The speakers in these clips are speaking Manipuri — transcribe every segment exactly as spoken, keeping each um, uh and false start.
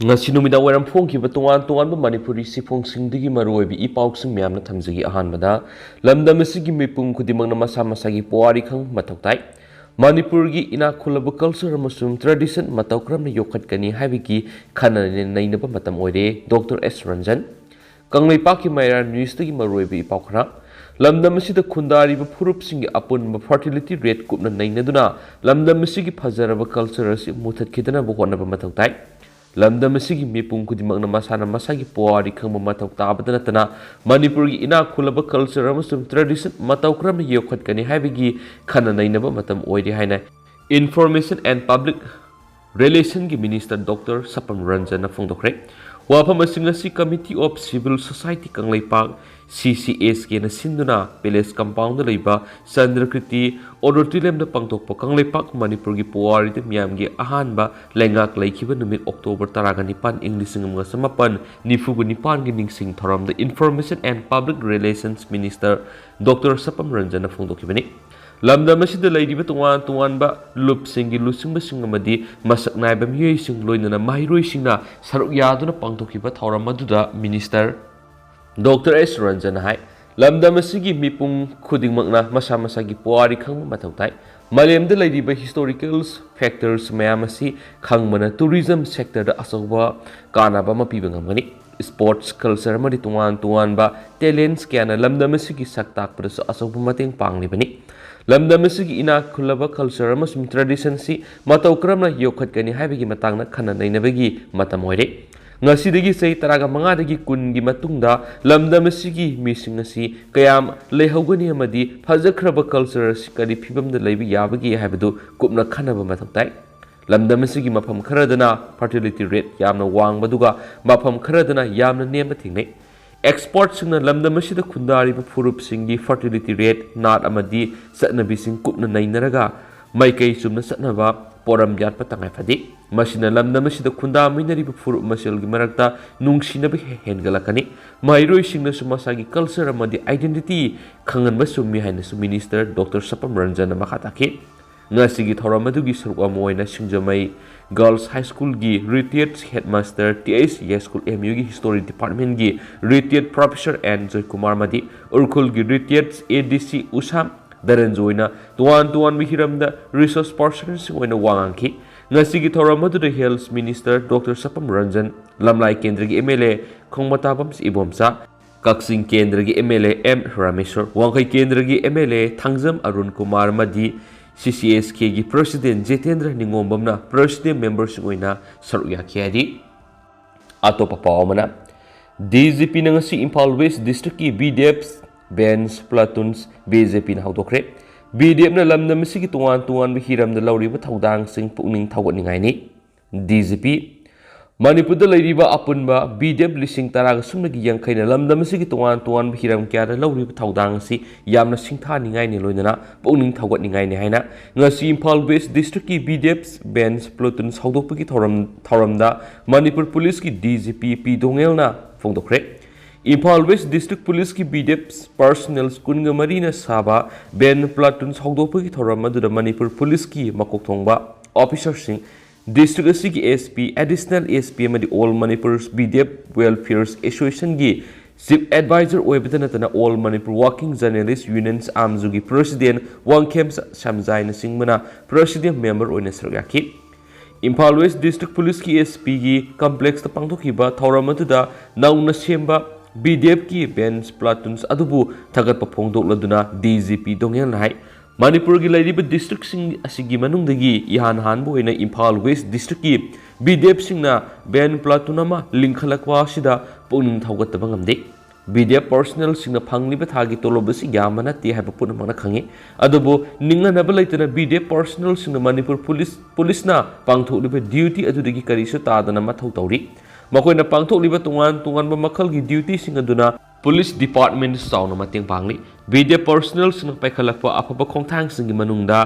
ꯉꯁꯤ ꯅꯨꯃꯤꯗꯥꯡ ꯋꯥꯏꯔꯝ ꯐꯣꯡꯈꯤꯕ ꯇꯣꯉꯥꯟ ꯇꯣꯉꯥꯟꯕ ꯃꯅꯤꯄꯨꯔꯤ ꯆꯦꯐꯣꯡꯁꯤꯡꯗꯒꯤ ꯃꯔꯨꯑꯣꯏꯕ ꯏ ꯄꯥꯎꯁꯤꯡ ꯃꯌꯥꯝꯅ ꯊꯝꯖꯒꯦ꯫ ꯑꯍꯥꯟꯕꯗ, ꯂꯝꯗꯝ ꯑꯁꯤꯒꯤ ꯃꯤꯄꯨꯝ ꯈꯨꯗꯤꯡꯃꯛꯅ ꯃꯁꯥ ꯃꯁꯥꯒꯤ ꯄꯨꯋꯥꯔꯤ ꯈꯪꯕ ꯃꯊꯧ ꯇꯥꯏ꯫ ꯃꯅꯤꯄꯨꯔꯒꯤ ꯏꯅꯥꯛ ꯈꯨꯜꯂꯕ culture ꯑꯃꯁꯨꯡ tradition ꯃꯇꯧ ꯀꯔꯝꯅ ꯌꯣꯛꯈꯠꯀꯅꯤ ꯍꯥꯏꯕꯒꯤ ꯈꯟꯅ ꯅꯩꯅꯕ ꯃꯇꯝ ꯑꯣꯏꯔꯦ꯫ ꯗꯣꯛꯇꯔ ꯑꯦꯁ ꯔꯟꯖꯟ꯫ ꯀꯪꯂꯩꯄꯥꯛꯀꯤ ꯃꯩꯔꯥ ꯅ꯭ꯌꯨꯁꯇꯒꯤ ꯃꯔꯨꯑꯣꯏꯕ ꯏ ꯄꯥꯎ ꯈꯔ꯫ ꯂꯝꯗꯝ ꯑꯁꯤꯗ ꯈꯨꯟꯗꯥꯔꯤꯕ ꯐꯨꯔꯨꯞꯁꯤꯡꯒꯤ ꯑꯄꯨꯟꯕ fertility rate ꯀꯨꯞꯅ ꯅꯩꯅꯗꯨꯅ ꯂꯝꯗꯝ ꯑꯁꯤꯒꯤ ꯐꯖꯔꯕ culture ꯑꯁꯤ ꯃꯨꯊꯠꯈꯤꯗꯅꯕ ꯍꯣꯠꯅꯕ ꯃꯊꯧ ꯇꯥꯏ꯫ ꯂꯝꯗꯝ ꯑꯁꯤꯒꯤ ꯃꯤꯄꯨꯝ ꯈꯨꯗꯤꯡꯃꯛꯅ ꯃꯁꯥꯅ ꯃꯁꯥꯒꯤ ꯄꯨꯋꯥꯔꯤ ꯈꯪꯕ ꯃꯊꯧ ꯇꯥꯕꯇ ꯅꯠꯇꯅ ꯃꯅꯤꯄꯨꯔꯒꯤ ꯏꯅꯥꯛ ꯈꯨꯜꯂꯕ culture ꯑꯃꯁꯨꯡ tradition ꯃꯇꯧ ꯀꯔꯝꯅ ꯌꯣꯛꯈꯠꯀꯅꯤ ꯍꯥꯏꯕꯒꯤ ꯈꯟꯅ ꯅꯩꯅꯕ ꯃꯇꯝ ꯑꯣꯏꯔꯦ ꯍꯥꯏꯅ Information and Public Relationꯒꯤ Minister ꯗꯣꯛꯇꯔ ꯁꯄꯝ ꯔꯟꯖꯟꯅ ꯐꯣꯡꯗꯣꯛꯈ꯭ꯔꯦ꯫ ꯋꯥꯐꯝ ꯑꯁꯤꯡ ꯑꯁꯤ Committee of Civil Society Kangleipak, CCSKꯅ ꯁꯤꯟꯗꯨꯅ Palace Compoundꯗ ꯂꯩꯕ ꯆꯟꯗ꯭ꯔꯀ꯭ꯔꯤꯇꯤ Auditoriumꯗ ꯄꯥꯡꯊꯣꯛꯄ ꯀꯪꯂꯩꯄꯥꯛ ꯃꯅꯤꯄꯨꯔꯒꯤ ꯄꯨꯋꯥꯔꯤꯗ ꯃꯤꯌꯥꯝꯒꯤ ꯑꯍꯥꯟꯕ ꯂꯩꯉꯥꯛ ꯂꯩꯈꯤꯕ ꯅꯨꯃꯤꯠ October ꯇꯔꯥꯒ ꯅꯤꯄꯥꯟ, ꯏꯪ ꯂꯤꯁꯤꯡ ꯑꯃꯒ ꯆꯃꯥꯄꯟ ꯅꯤꯐꯨꯒ ꯅꯤꯄꯥꯟꯒꯤ ꯅꯤꯡꯁꯤꯡ ꯊꯧꯔꯝꯗ Information and Public Relations Minister doctor Sapam ꯔꯟꯖꯟꯅ ꯐꯣꯡꯗꯣꯛꯈꯤꯕꯅꯤ꯫ ꯂꯝꯗꯝ ꯑꯁꯤꯗ ꯂꯩꯔꯤꯕ ꯇꯣꯉꯥꯟ ꯇꯣꯉꯥꯟꯕ ꯂꯨꯞꯁꯤꯡꯒꯤ ꯂꯨꯆꯤꯡꯕꯁꯤꯡ ꯑꯃꯗꯤ ꯃꯁꯛ ꯅꯥꯏꯕ ꯃꯤꯑꯣꯏꯁꯤꯡ, ꯂꯣꯏꯅꯅ ꯃꯍꯩꯔꯣꯏꯁꯤꯡꯅ ꯁꯔꯨꯛ ꯌꯥꯗꯨꯅ ꯄꯥꯡꯊꯣꯛꯈꯤꯕ ꯊꯧꯔꯝ ꯑꯗꯨꯗ Minister ꯗꯣꯛꯇꯔ ꯑꯦꯁ ꯔꯟꯖꯟꯅ ꯍꯥꯏ, ꯂꯝꯗꯝ ꯑꯁꯤꯒꯤ ꯃꯤꯄꯨꯝ ꯈꯨꯗꯤꯡꯃꯛꯅ ꯃꯁꯥ ꯃꯁꯥꯒꯤ ꯄꯨꯋꯥꯔꯤ ꯈꯪꯕ ꯃꯊꯧ ꯇꯥꯏ꯫ ꯃꯥꯂꯦꯝꯗ ꯂꯩꯔꯤꯕ historical factors ꯃꯌꯥꯝ ꯑꯁꯤ ꯈꯪꯕꯅ tourism sectorꯗ ꯑꯆꯧꯕ ꯀꯥꯟꯅꯕ ꯑꯃ ꯄꯤꯕ ꯉꯝꯒꯅꯤ꯫ Sports, culture ꯑꯃꯗꯤ ꯇꯣꯉꯥꯟ ꯇꯣꯉꯥꯟꯕ talents ꯀꯌꯥꯅ ꯂꯝꯗꯝ ꯑꯁꯤꯒꯤ ꯁꯛ ꯇꯥꯛꯄꯗꯁꯨ ꯑꯆꯧꯕ ꯃꯇꯦꯡ ꯄꯥꯡꯂꯤꯕꯅꯤ꯫ ꯂꯝꯗꯝ ꯑꯁꯤꯒꯤ ꯏꯅꯥꯛ ꯈꯨꯜꯂꯕ culture ꯑꯃꯁꯨꯡ traditionꯁꯤ ꯃꯇꯧ ꯀꯔꯝꯅ ꯌꯣꯛꯈꯠꯀꯅꯤ ꯍꯥꯏꯕꯒꯤ ꯃꯇꯥꯡꯗ ꯈꯟꯅ ꯅꯩꯅꯕꯒꯤ ꯃꯇꯝ ꯑꯣꯏꯔꯦ꯫ ꯉꯁꯤꯗꯒꯤ ꯆꯍꯤ ꯇꯔꯥꯒ ꯃꯉꯥꯗꯒꯤ ꯀꯨꯟꯒꯤ ꯃꯇꯨꯡꯗ ꯂꯝꯗꯝ ꯑꯁꯤꯒꯤ ꯃꯤꯁꯤꯡ ꯑꯁꯤ ꯀꯌꯥꯝ ꯂꯩꯍꯧꯒꯅꯤ ꯑꯃꯗꯤ ꯐꯖꯈ꯭ꯔꯕ culture ꯑꯁꯤ ꯀꯔꯤ ꯐꯤꯕꯝꯗ ꯂꯩꯕ ꯌꯥꯕꯒꯦ ꯍꯥꯏꯕꯗꯨ ꯀꯨꯞꯅ ꯈꯟꯅꯕ ꯃꯊꯧ ꯇꯥꯏ꯫ ꯂꯝꯗꯝ ꯑꯁꯤꯒꯤ ꯃꯐꯝ ꯈꯔꯗꯅ fertility rate ꯌꯥꯝꯅ ꯋꯥꯡꯕꯗꯨꯒ ꯃꯐꯝ ꯈꯔꯗꯅ ꯌꯥꯝꯅ ꯅꯦꯝꯕ ꯊꯦꯡꯅꯩ꯫ Expertꯁꯤꯡꯅ ꯂꯝꯗꯝ ꯑꯁꯤꯗ ꯈꯨꯟꯗꯥꯔꯤꯕ ꯐꯨꯔꯨꯞꯁꯤꯡꯒꯤ fertility rate, ꯅꯥꯠ ꯑꯃꯗꯤ ꯆꯠꯅꯕꯤꯁꯤꯡ ꯀꯨꯞꯅ ꯅꯩꯅꯔꯒ ꯃꯥꯏꯀꯩ ꯆꯨꯝꯅ ꯆꯠꯅꯕ ꯄꯣꯔꯝ ꯌꯥꯠꯄ ꯇꯉꯥꯏ ꯐꯗꯦ꯫ ꯃꯁꯤꯅ ꯂꯝꯗꯝ ꯑꯁꯤꯗ ꯈꯨꯟꯗꯥꯃꯤꯟꯅꯔꯤꯕ ꯐꯨꯔꯨꯞ ꯃꯁꯦꯜꯒꯤ ꯃꯔꯛꯇ ꯅꯨꯡꯁꯤꯅꯕ ꯍꯦ-, ꯍꯦꯟꯒꯠꯂꯛꯀꯅꯤ꯫ ꯃꯍꯩꯔꯣꯏꯁꯤꯡꯅꯁꯨ ꯃꯁꯥꯒꯤ culture ꯑꯃꯗꯤ identity ꯈꯪꯍꯟꯕ ꯆꯨꯝꯃꯤ ꯍꯥꯏꯅꯁꯨ Minister ꯗꯣꯛꯇꯔ ꯁꯄꯝ ꯔꯟꯖꯟꯅ ꯃꯈꯥ ꯇꯥꯈꯤ꯫ ꯉꯁꯤꯒꯤ ꯊꯧꯔꯝ ꯑꯗꯨꯒꯤ ꯁꯔꯨꯛ ꯑꯃ ꯑꯣꯏꯅ ꯁꯤꯡꯖꯃꯩ Girls High Schoolꯒꯤ retired headmaster, T H High School M Uꯒꯤ History Departmentꯀꯤ retired professor N Joykumar ꯑꯃꯗꯤ ꯎꯔꯈꯨꯜꯒꯤ retired A D C ꯎꯁꯥ ꯙꯅꯟꯖꯣꯏꯅ ꯇꯣꯉꯥꯟ ꯇꯣꯉꯥꯟꯕ ꯍꯤꯔꯝꯗ resource personꯁꯤꯡ ꯑꯣꯏꯅ ꯋꯥ ꯉꯥꯡꯈꯤ꯫ ꯉꯁꯤꯒꯤ ꯊꯧꯔꯝ ꯑꯗꯨꯗ Health Minister Doctor ꯁꯄꯝ ꯔꯟꯖꯟ, ꯂꯝꯂꯥꯏ ꯀꯦꯟꯗ꯭ꯔꯒꯤ M L A ꯈꯣꯡꯕꯇꯥꯕꯝ ꯏꯕꯣꯝꯆꯥ, ꯀꯛꯆꯤꯡ ꯀꯦꯟꯗ꯭ꯔꯒꯤ M L A M Rameshwor, ꯋꯥꯡꯈꯩ ꯀꯦꯟꯗ꯭ꯔꯒꯤ M L A Thangjam Arun Kumar ꯑꯃꯗꯤ C C S Kꯒꯤ President Jitendra ꯅꯤꯉꯣꯝꯕꯝꯅ President memberꯁꯤꯡ ꯑꯣꯏꯅ ꯁꯔꯨꯛ ꯌꯥꯈꯤ ꯍꯥꯏꯔꯤ꯫ ꯑꯇꯣꯞꯄ ꯄꯥꯎ ꯑꯃꯅ, D G Pꯅ ꯉꯁꯤ Imphal West Districtꯀꯤ B D F band platoons B J Pꯅ ꯍꯧꯗꯣꯛꯈ꯭ꯔꯦ꯫ B D Fꯅ ꯂꯝꯗꯝ ꯑꯁꯤꯒꯤ ꯇꯣꯉꯥꯟ ꯇꯣꯉꯥꯟꯕ ꯍꯤꯔꯝꯗ ꯂꯧꯔꯤꯕ ꯊꯧꯗꯥꯡꯁꯤꯡ ꯄꯨꯛꯅꯤꯡ ꯊꯧꯒꯠꯅꯤꯡꯉꯥꯏꯅꯤ꯫ D G P, ꯃꯅꯤꯄꯨꯔꯗ ꯂꯩꯔꯤꯕ ꯑꯄꯨꯟꯕ B D F ꯂꯤꯁꯤꯡ ꯇꯔꯥꯒ ꯁꯨꯞꯅꯒꯤ ꯌꯥꯡꯈꯩꯅ ꯂꯝꯗꯝ ꯑꯁꯤꯒꯤ ꯇꯣꯉꯥꯟ ꯇꯣꯉꯥꯟꯕ ꯍꯤꯔꯝ ꯀꯌꯥꯗ ꯂꯧꯔꯤꯕ ꯊꯧꯗꯥꯡ ꯑꯁꯤ ꯌꯥꯝꯅ ꯁꯤꯡꯊꯥꯅꯤꯡꯉꯥꯏꯅꯤ, ꯂꯣꯏꯅꯅ ꯄꯨꯛꯅꯤꯡ ꯊꯧꯒꯠꯅꯤꯡꯉꯥꯏꯅꯤ ꯍꯥꯏꯅ ꯉꯁꯤ Imphal West Districtꯀꯤ B D F band platoons ꯍꯧꯗꯣꯛꯄꯒꯤ ꯊꯧꯔꯝ, ꯊꯧꯔꯝꯗ ꯃꯅꯤꯄꯨꯔ Policeꯀꯤ D G P ꯄꯤ ꯗꯣꯉꯦꯜꯅ ꯐꯣꯡꯗꯣꯛꯈ꯭ꯔꯦ꯫ Imphal West District Policeꯀꯤ B D F personnel ꯀꯨꯟꯒ ꯃꯔꯤꯅ ꯁꯥꯕ band platoons ꯍꯧꯗꯣꯛꯄꯒꯤ ꯊꯧꯔꯝ ꯑꯗꯨꯗ ꯃꯅꯤꯄꯨꯔ Policeꯀꯤ ꯃꯀꯣꯛ ꯊꯣꯡꯕ officerꯁꯤꯡ, district ꯑꯁꯤꯒꯤ S P, Additional S P ꯑꯃꯗꯤ All Manipur B D F Welfare Associationꯒꯤ Chief Advisor ꯑꯣꯏꯕꯇ ꯅꯠꯇꯅ All Manipur Working Journalist Unions, ꯑꯥꯝꯖꯨꯒꯤ President Wangkhem ꯁꯝꯖꯥꯏꯅꯆꯤꯡꯕꯅ President member ꯑꯣꯏꯅ ꯁꯔꯨꯛ ꯌꯥꯈꯤ꯫ ꯏꯝꯐꯥꯜ West District Policeꯀꯤ S Pꯒꯤ complexꯇ ꯄꯥꯡꯊꯣꯛꯈꯤꯕ ꯊꯧꯔꯝ ꯑꯗꯨꯗ ꯅꯧꯅ ꯁꯦꯝꯕ B D Fꯀꯤ band platoons ꯑꯗꯨꯕꯨ ꯊꯥꯒꯠꯄ ꯐꯣꯡꯗꯣꯛꯂꯗꯨꯅ D G P ꯗꯣꯉꯦꯜꯅ ꯍꯥꯏ, ꯃꯅꯤꯄꯨꯔꯒꯤ ꯂꯩꯔꯤꯕ districtꯁꯤꯡ ꯑꯁꯤꯒꯤ ꯃꯅꯨꯡꯗꯒꯤ ꯏꯍꯥꯟ ꯍꯥꯟꯕ ꯑꯣꯏꯅ Imphal West Districtꯀꯤ B D Fꯁꯤꯡꯅ band platoon ꯑꯃ ꯂꯤꯡꯈꯠꯂꯛꯄ ꯑꯁꯤꯗ ꯄꯨꯛꯅꯤꯡ ꯊꯧꯒꯠꯇꯕ ꯉꯝꯗꯦ꯫ B D F personnelꯁꯤꯡꯅ ꯐꯪꯂꯤꯕ ꯊꯥꯒꯤ ꯇꯣꯂꯣꯞ ꯑꯁꯤ ꯌꯥꯝꯕ ꯅꯠꯇꯦ ꯍꯥꯏꯕ ꯄꯨꯝꯅꯃꯛꯅ ꯈꯪꯏ꯫ ꯑꯗꯨꯕꯨ ꯅꯤꯡꯍꯟꯅꯕ ꯂꯩꯇꯅ B D F personnelꯁꯤꯡꯅ Manipur Police, Policeꯅ ꯄꯥꯡꯊꯣꯛꯂꯤꯕ duty ꯑꯗꯨꯗꯒꯤ ꯀꯔꯤꯁꯨ ꯇꯥꯗꯅ ꯃꯊꯧ ꯇꯧꯔꯤ꯫ ꯃꯈꯣꯏꯅ ꯄꯥꯡꯊꯣꯛꯂꯤꯕ ꯇꯣꯉꯥꯟ ꯇꯣꯉꯥꯟꯕ ꯃꯈꯜꯒꯤ dutyꯁꯤꯡ ꯑꯗꯨꯅ Police Department ꯆꯥꯎꯅ ꯃꯇꯦꯡ ꯄꯥꯡꯂꯤ꯫ B D F personnelꯁꯤꯡꯅ ꯄꯥꯏꯈꯠꯂꯛꯄ ꯑꯐꯕ ꯈꯣꯡꯊꯥꯡꯁꯤꯡꯒꯤ ꯃꯅꯨꯡꯗ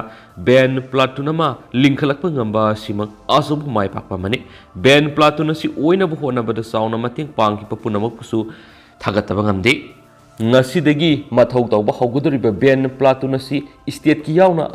band platoon ꯑꯃ ꯂꯤꯡꯈꯠꯂꯛꯄ ꯉꯝꯕ ꯑꯁꯤꯃꯛ ꯑꯆꯧꯕ ꯃꯥꯏ ꯄꯥꯛꯄ ꯑꯃꯅꯤ꯫ Band platoon ꯑꯁꯤ ꯑꯣꯏꯅꯕ ꯍꯣꯠꯅꯕꯗ ꯆꯥꯎꯅ ꯃꯇꯦꯡ ꯄꯥꯡꯈꯤꯕ ꯄꯨꯝꯅꯃꯛꯄꯨꯁꯨ ꯊꯥꯒꯠꯇꯕ ꯉꯝꯗꯦ꯫ ꯉꯁꯤꯗꯒꯤ ꯃꯊꯧ ꯇꯧꯕ ꯍꯧꯒꯗꯧꯔꯤꯕ band platoon ꯑꯁꯤ stateꯀꯤ ꯌꯥꯎꯅ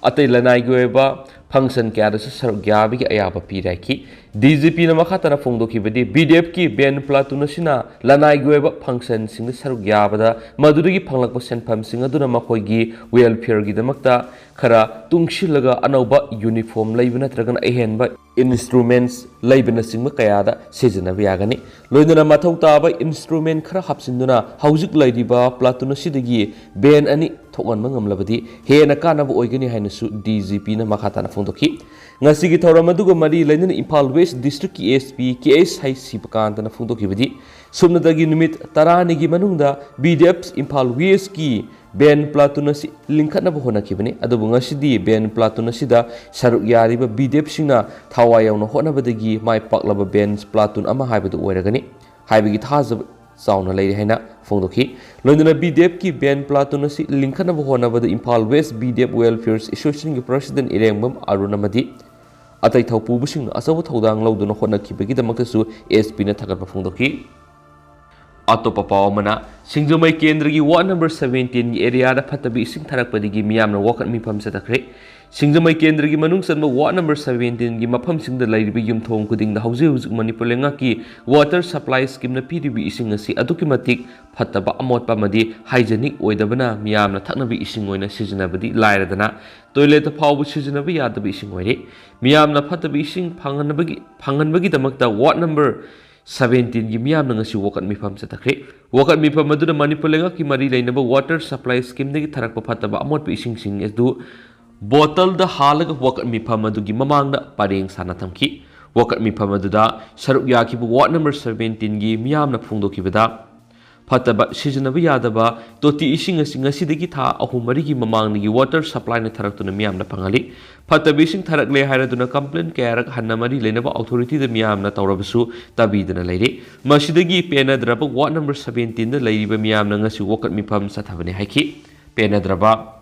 ꯑꯇꯩ ꯂꯅꯥꯏꯒꯤ ꯑꯣꯏꯕ function ꯀꯌꯥꯗꯁꯨ ꯁꯔꯨꯛ ꯌꯥꯕꯒꯤ ꯑꯌꯥꯕ ꯄꯤꯔꯦ ꯍꯥꯏꯈꯤ꯫ ꯗꯤ ꯖꯤ ꯄꯤꯅ ꯃꯈꯥ ꯇꯥꯅ ꯐꯣꯡꯗꯣꯛꯈꯤꯕꯗꯤ, ꯕꯤ ꯗꯤ ꯑꯦꯐꯀꯤ band platoon ꯑꯁꯤꯅ ꯂꯅꯥꯏꯒꯤ ꯑꯣꯏꯕ functionꯁꯤꯡꯗ ꯁꯔꯨꯛ ꯌꯥꯕꯗ ꯃꯗꯨꯗꯒꯤ ꯐꯪꯂꯛꯄ ꯁꯦꯟꯐꯝꯁꯤꯡ ꯑꯗꯨꯅ ꯃꯈꯣꯏꯒꯤ welfareꯒꯤꯗꯃꯛꯇ ꯈꯔ ꯇꯨꯡꯁꯤꯜꯂꯒ ꯑꯅꯧꯕ uniform ꯂꯩꯕ ꯅꯠꯇ꯭ꯔꯒꯅ ꯑꯍꯦꯟꯕ instruments ꯂꯩꯕꯅꯆꯤꯡꯕ ꯀꯌꯥꯗ ꯁꯤꯖꯤꯟꯅꯕ ꯌꯥꯒꯅꯤ꯫ ꯂꯣꯏꯅꯅ ꯃꯊꯧ ꯇꯥꯕ instrument ꯈꯔ ꯍꯥꯞꯆꯤꯟꯗꯨꯅ ꯍꯧꯖꯤꯛ ꯂꯩꯔꯤꯕ platoon ꯑꯁꯤꯗꯒꯤ band ꯑꯅꯤ ꯊꯣꯛꯍꯟꯕ ꯉꯝꯂꯕꯗꯤ ꯍꯦꯟꯅ ꯀꯥꯟꯅꯕ ꯑꯣꯏꯒꯅꯤ ꯍꯥꯏꯅꯁꯨ ꯗꯤ ꯖꯤ ꯄꯤꯅ ꯃꯈꯥ ꯇꯥꯅ ꯐꯣꯡꯗꯣꯛꯈꯤ꯫ ꯉꯁꯤꯒꯤ ꯊꯧꯔꯝ ꯑꯗꯨꯒ ꯃꯔꯤ ꯂꯩꯅꯅ ꯏꯝꯐꯥꯜ West Districtꯀꯤ S P ꯀꯦ ꯑꯦꯁ ꯍꯩ ꯁꯤꯕꯀꯥꯟꯇꯅ ꯐꯣꯡꯗꯣꯛꯈꯤꯕꯗꯤ, ꯁꯨꯞꯅꯇꯒꯤ ꯅꯨꯃꯤꯠ ꯇꯔꯥꯅꯤꯒꯤ ꯃꯅꯨꯡꯗ ꯕꯤ ꯗꯤ ꯑꯦꯐ ꯏꯝꯐꯥꯜ Westꯀꯤ band platoon ꯑꯁꯤ ꯂꯤꯡꯈꯠꯅꯕ ꯍꯣꯠꯅꯈꯤꯕꯅꯤ꯫ ꯑꯗꯨꯕꯨ ꯉꯁꯤꯗꯤ band platoon ꯑꯁꯤꯗ ꯁꯔꯨꯛ ꯌꯥꯔꯤꯕ ꯕꯤ ꯗꯤ ꯑꯦꯐꯁꯤꯡꯅ ꯊꯋꯥꯏ ꯌꯥꯎꯅ ꯍꯣꯠꯅꯕꯗꯒꯤ ꯃꯥꯏ ꯄꯥꯛꯂꯕ band platoon ꯑꯃ ꯍꯥꯏꯕꯗꯨ ꯑꯣꯏꯔꯒꯅꯤ ꯍꯥꯏꯕꯒꯤ ꯊꯥꯖꯕ ꯆꯥꯎꯅ ꯂꯩꯔꯤ ꯍꯥꯏꯅ ꯐꯣꯡꯗꯣꯛꯈꯤ꯫ ꯂꯣꯏꯅꯅ ꯕꯤ ꯗꯤ ꯑꯦꯐꯀꯤ band platoon ꯑꯁꯤ ꯂꯤꯡꯈꯠꯅꯕ ꯍꯣꯠꯅꯕꯗ Imphal West B D F Welfare Associationꯒꯤ president ꯏꯔꯦꯡꯕꯝ Arun ꯑꯃꯗꯤ ꯑꯇꯩ ꯊꯧꯄꯨꯕꯁꯤꯡꯅ ꯑꯆꯧꯕ ꯊꯧꯗꯥꯡ ꯂꯧꯗꯨꯅ ꯍꯣꯠꯅꯈꯤꯕꯒꯤꯗꯃꯛꯇꯁꯨ S Pꯅ ꯊꯥꯒꯠꯄ ꯐꯣꯡꯗꯣꯛꯈꯤ꯫ ꯑꯇꯣꯞꯄ ꯄꯥꯎ ꯑꯃꯅ, ꯁꯤꯡꯖꯃꯩ ꯀꯦꯟꯗ꯭ꯔꯒꯤ ward number seventeenꯒꯤ areaꯗ ꯐꯠꯇꯕ ꯏꯁꯤꯡ ꯊꯥꯔꯛꯄꯗꯒꯤ ꯃꯤꯌꯥꯝꯅ ꯋꯥꯀꯠ ꯃꯤꯐꯝ ꯆꯠꯊꯈ꯭ꯔꯦ꯫ ꯁꯤꯡꯖꯃꯩ ꯀꯦꯟꯗ꯭ꯔꯒꯤ ꯃꯅꯨꯡ ꯆꯟꯕ ward number seventeenꯒꯤ ꯃꯐꯝꯁꯤꯡꯗ ꯂꯩꯔꯤꯕ ꯌꯨꯝꯊꯣꯡ ꯈꯨꯗꯤꯡꯗ ꯍꯧꯖꯤꯛ ꯍꯧꯖꯤꯛ ꯃꯅꯤꯄꯨꯔ ꯂꯩꯉꯥꯛꯀꯤ water supply schemeꯅ ꯄꯤꯔꯤꯕ ꯏꯁꯤꯡ ꯑꯁꯤ ꯑꯗꯨꯛꯀꯤ ꯃꯇꯤꯛ ꯐꯠꯇꯕ, ꯑꯃꯣꯠꯄ ꯑꯃꯗꯤ hygienic ꯑꯣꯏꯗꯕꯅ ꯃꯤꯌꯥꯝꯅ ꯊꯛꯅꯕ ꯏꯁꯤꯡ ꯑꯣꯏꯅ ꯁꯤꯖꯤꯟꯅꯕꯗꯤ ꯂꯥꯏꯔꯗꯅ toiletꯇ ꯐꯥꯎꯕ ꯁꯤꯖꯤꯟꯅꯕ ꯌꯥꯗꯕ ꯏꯁꯤꯡ ꯑꯣꯏꯔꯦ꯫ ꯃꯤꯌꯥꯝꯅ ꯐꯠꯇꯕ ꯏꯁꯤꯡ ꯐꯪꯍꯟꯕꯒꯤ, ꯐꯪꯍꯟꯕꯒꯤꯗꯃꯛꯇ ward number seventeenꯒꯤ ꯃꯤꯌꯥꯝꯅ ꯉꯁꯤ ꯋꯥꯀꯠ ꯃꯤꯐꯝ ꯆꯠꯊꯈ꯭ꯔꯦ꯫ ꯋꯥꯀꯠ ꯃꯤꯐꯝ ꯑꯗꯨꯗ ꯃꯅꯤꯄꯨꯔ ꯂꯩꯉꯥꯛꯀꯤ ꯃꯔꯤ ꯂꯩꯅꯕ water supply schemeꯗꯒꯤ ꯊꯥꯔꯛꯄ ꯐꯠꯇꯕ ꯑꯃꯣꯠꯄ ꯏꯁꯤꯡꯁꯤꯡ ꯑꯗꯨ bottleꯗ ꯍꯥꯜꯂꯒ ꯋꯥꯀꯠ ꯃꯤꯐꯝ ꯑꯗꯨꯒꯤ ꯃꯃꯥꯡꯗ ꯄꯔꯦꯡ ꯁꯥꯅ ꯊꯝꯈꯤ꯫ ꯋꯥꯀꯠ ꯃꯤꯐꯝ ꯑꯗꯨꯗ ꯁꯔꯨꯛ ꯌꯥꯈꯤꯕ ward number seventeenꯒꯤ ꯃꯤꯌꯥꯝꯅ ꯐꯣꯡꯗꯣꯛꯈꯤꯕꯗ, ꯐꯠꯇꯕ, ꯁꯤꯖꯤꯟꯅꯕ ꯌꯥꯗꯕ ꯇꯣꯇꯤ ꯏꯁꯤꯡ ꯑꯁꯤ ꯉꯁꯤꯗꯒꯤ ꯊꯥ ꯑꯍꯨꯝ ꯃꯔꯤꯒꯤ ꯃꯃꯥꯡꯗꯒꯤ water supplyꯅ ꯊꯥꯔꯛꯇꯨꯅ ꯃꯤꯌꯥꯝꯗ ꯐꯪꯍꯜꯂꯤ꯫ ꯐꯠꯇꯕ ꯏꯁꯤꯡ ꯊꯥꯔꯛꯂꯦ ꯍꯥꯏꯔꯗꯨꯅ complaint ꯀꯌꯥꯔꯛ ꯍꯟꯅ ꯃꯔꯤ ꯂꯩꯅꯕ authorityꯗ ꯃꯤꯌꯥꯝꯅ ꯇꯧꯔꯕꯁꯨ ꯇꯥꯕꯤꯗꯅ ꯂꯩꯔꯤ꯫ ꯃꯁꯤꯗꯒꯤ ꯄꯦꯟꯅꯗ꯭ꯔꯕ ward number seventeenꯗ ꯂꯩꯔꯤꯕ ꯃꯤꯌꯥꯝꯅ ꯉꯁꯤ ꯋꯥꯀꯠ ꯃꯤꯐꯝ ꯆꯠꯊꯕꯅꯤ ꯍꯥꯏꯈꯤ꯫ ꯄꯦꯟꯅꯗ꯭ꯔꯕ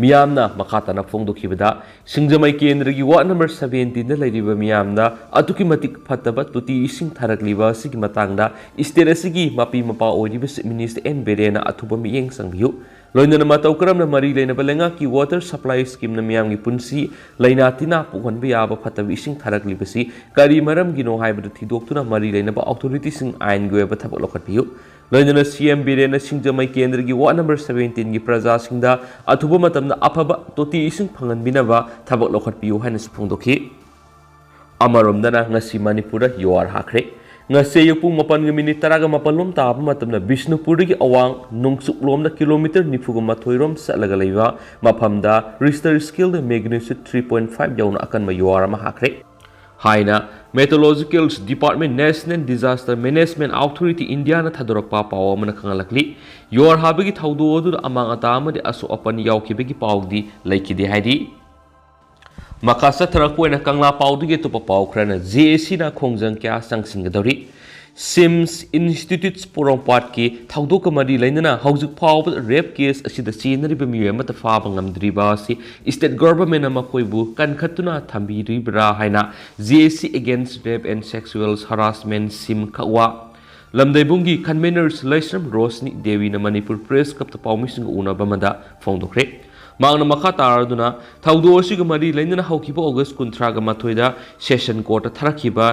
ꯃꯤꯌꯥꯝꯅ ꯃꯈꯥ ꯇꯥꯅ ꯐꯣꯡꯗꯣꯛꯈꯤꯕꯗ, ꯁꯤꯡꯖꯃꯩ ꯀꯦꯟꯗ꯭ꯔꯒꯤ ward number seventeenꯗ ꯂꯩꯔꯤꯕ ꯃꯤꯌꯥꯝꯅ ꯑꯗꯨꯛꯀꯤ ꯃꯇꯤꯛ ꯐꯠꯇꯕ ꯇꯣꯇꯤ ꯏꯁꯤꯡ ꯊꯥꯔꯛꯂꯤꯕ ꯑꯁꯤꯒꯤ ꯃꯇꯥꯡꯗ state ꯑꯁꯤꯒꯤ ꯃꯄꯤ ꯃꯄꯥ ꯑꯣꯏꯔꯤꯕ Chief Minister ꯑꯦꯟ ꯕꯤꯔꯦꯟꯅ ꯑꯊꯨꯕ ꯃꯤꯠꯌꯦꯡ ꯆꯪꯕꯤꯌꯨ꯫ ꯂꯣꯏꯅꯅ ꯃꯇꯧ ꯀꯔꯝꯅ ꯃꯔꯤ ꯂꯩꯅꯕ ꯂꯩꯉꯥꯛꯀꯤ water supply schemeꯅ ꯃꯤꯌꯥꯝꯒꯤ ꯄꯨꯟꯁꯤ ꯂꯥꯏꯅꯥ ꯇꯤꯟꯅꯥ ꯄꯣꯛꯍꯟꯕ ꯌꯥꯕ ꯐꯠꯇꯕ ꯏꯁꯤꯡ ꯊꯥꯔꯛꯂꯤꯕꯁꯤ ꯀꯔꯤ ꯃꯔꯝꯒꯤꯅꯣ ꯍꯥꯏꯕꯗꯨ ꯊꯤꯗꯣꯛꯇꯨꯅ ꯃꯔꯤ ꯂꯩꯅꯕ authorityꯁꯤꯡ ꯑꯥꯏꯟꯒꯤ ꯑꯣꯏꯕ ꯊꯕꯛ ꯂꯧꯈꯠꯄꯤꯌꯨ꯫ ꯂꯣꯏꯅꯅ ꯁꯤ ꯑꯦꯝ ꯕꯤꯔꯦꯟꯅ ꯁꯤꯡꯖꯃꯩ ꯀꯦꯟꯗ꯭ꯔꯒꯤ ward number seventeenꯒꯤ ꯄ꯭ꯔꯖꯥꯁꯤꯡꯗ ꯑꯊꯨꯕ ꯃꯇꯝꯗ ꯑꯐꯕ ꯇꯣꯇꯤ ꯏꯁꯤꯡ ꯐꯪꯍꯟꯕꯤꯅꯕ ꯊꯕꯛ ꯂꯧꯈꯠꯄꯤꯌꯨ ꯍꯥꯏꯅꯁꯨ ꯐꯣꯡꯗꯣꯛꯈꯤ꯫ ꯑꯃꯔꯣꯝꯗꯅ ꯉꯁꯤ ꯃꯅꯤꯄꯨꯔꯗ ꯌꯨꯍꯥꯔ ꯍꯥꯈ꯭ꯔꯦ꯫ ꯉꯁꯤ ꯑꯌꯨꯛ ꯄꯨꯡ ꯃꯥꯄꯟꯒ ꯃꯤꯅꯤꯠ ꯇꯔꯥꯒ ꯃꯥꯄꯜ ꯂꯣꯝ ꯇꯥꯕ ꯃꯇꯝꯗ ꯕꯤꯁꯅꯨꯄꯨꯔꯗꯒꯤ ꯑꯋꯥꯡ ꯅꯣꯡꯆꯨꯞꯂꯣꯝꯗ ꯀꯤꯂꯣꯃꯤꯇꯔ ꯅꯤꯐꯨꯒ ꯃꯥꯊꯣꯏ ꯔꯣꯝ ꯆꯠꯂꯒ ꯂꯩꯕ ꯃꯐꯝꯗ Richter scaleꯗ magnitude three point five ꯌꯧꯅ ꯑꯀꯟꯕ ꯌꯨꯍꯥꯔ ꯑꯃ ꯍꯥꯈ꯭ꯔꯦ ꯍꯥꯏꯅ Meteorological Department National Disaster Management Authority Indiaꯅ ꯊꯥꯗꯣꯔꯛꯄ ꯄꯥꯎ ꯑꯃꯅ ꯈꯪꯍꯜꯂꯛꯂꯤ꯫ ꯌꯨꯍꯥꯔ ꯍꯥꯕꯒꯤ ꯊꯧꯗꯣꯛ ꯑꯗꯨꯗ ꯑꯃꯥꯡ ꯑꯇꯥ ꯑꯃꯗꯤ ꯑꯁꯣꯛ ꯑꯄꯟ ꯌꯥꯎꯈꯤꯕꯒꯤ ꯄꯥꯎꯗꯤ ꯂꯩꯈꯤꯗꯦ ꯍꯥꯏꯔꯤ꯫ ꯃꯈꯥ ꯆꯠꯊꯔꯛꯄ ꯑꯣꯏꯅ ꯀꯪꯂꯥ ꯄꯥꯎꯗꯒꯤ ꯑꯇꯣꯞꯄ ꯄꯥꯎ ꯈꯔꯅ ꯖꯦ ꯑꯦ ꯁꯤꯅ ꯈꯣꯡꯖꯪ ꯀꯌꯥ ꯆꯪꯁꯤꯟꯒꯗꯧꯔꯤ꯫ ꯁꯤꯝꯁ ꯏꯟꯁꯇꯤꯇ꯭ꯌꯨꯠꯁ ꯄꯣꯔꯣꯝꯄꯥꯠꯀꯤ ꯊꯧꯗꯣꯛꯀ ꯃꯔꯤ ꯂꯩꯅꯅ ꯍꯧꯖꯤꯛ ꯐꯥꯎꯕꯗ ꯔꯦꯞ ꯀꯦꯁ ꯑꯁꯤꯗ ꯆꯦꯟꯅꯔꯤꯕ ꯃꯤꯑꯣꯏ ꯑꯃꯠꯇ ꯐꯥꯕ ꯉꯝꯗ꯭ꯔꯤꯕ ꯑꯁꯤ ꯁ꯭ꯇꯦꯠ ꯒꯣꯚꯔꯟꯃꯦꯟꯠꯅ ꯃꯈꯣꯏꯕꯨ ꯀꯟꯈꯠꯇꯨꯅ ꯊꯝꯕꯤꯔꯤꯕ꯭ꯔꯥ ꯍꯥꯏꯅ ꯖꯦ ꯑꯦ ꯁꯤ Against Rape and Sexual Harassment, ꯁꯤꯝ ꯈꯛꯋꯥ ꯂꯝꯗꯩꯕꯨꯡꯒꯤ conveners ꯂꯩꯁ꯭ꯔꯝ ꯔꯣꯁꯅꯤ ꯗꯦꯋꯤꯅ ꯃꯅꯤꯄꯨꯔ ꯄ꯭ꯔꯦꯁ ꯀ꯭ꯂꯕꯇ ꯄꯥꯎꯃꯤꯁꯤꯡꯒ ꯎꯅꯕ ꯑꯃꯗ ꯐꯣꯡꯗꯣꯛꯈ꯭ꯔꯦ꯫ ꯃꯍꯥꯛꯅ ꯃꯈꯥ ꯇꯥꯔꯗꯨꯅ ꯊꯧꯗꯣꯛ ꯑꯁꯤꯒ ꯃꯔꯤ ꯂꯩꯅꯅ ꯍꯧꯈꯤꯕ ꯑꯣꯒꯁ ꯀꯨꯟꯊ꯭ꯔꯥꯒ ꯃꯥꯊꯣꯏꯗ ꯁꯦꯁꯟ ꯀꯣꯔꯠꯇ ꯊꯥꯔꯛꯈꯤꯕ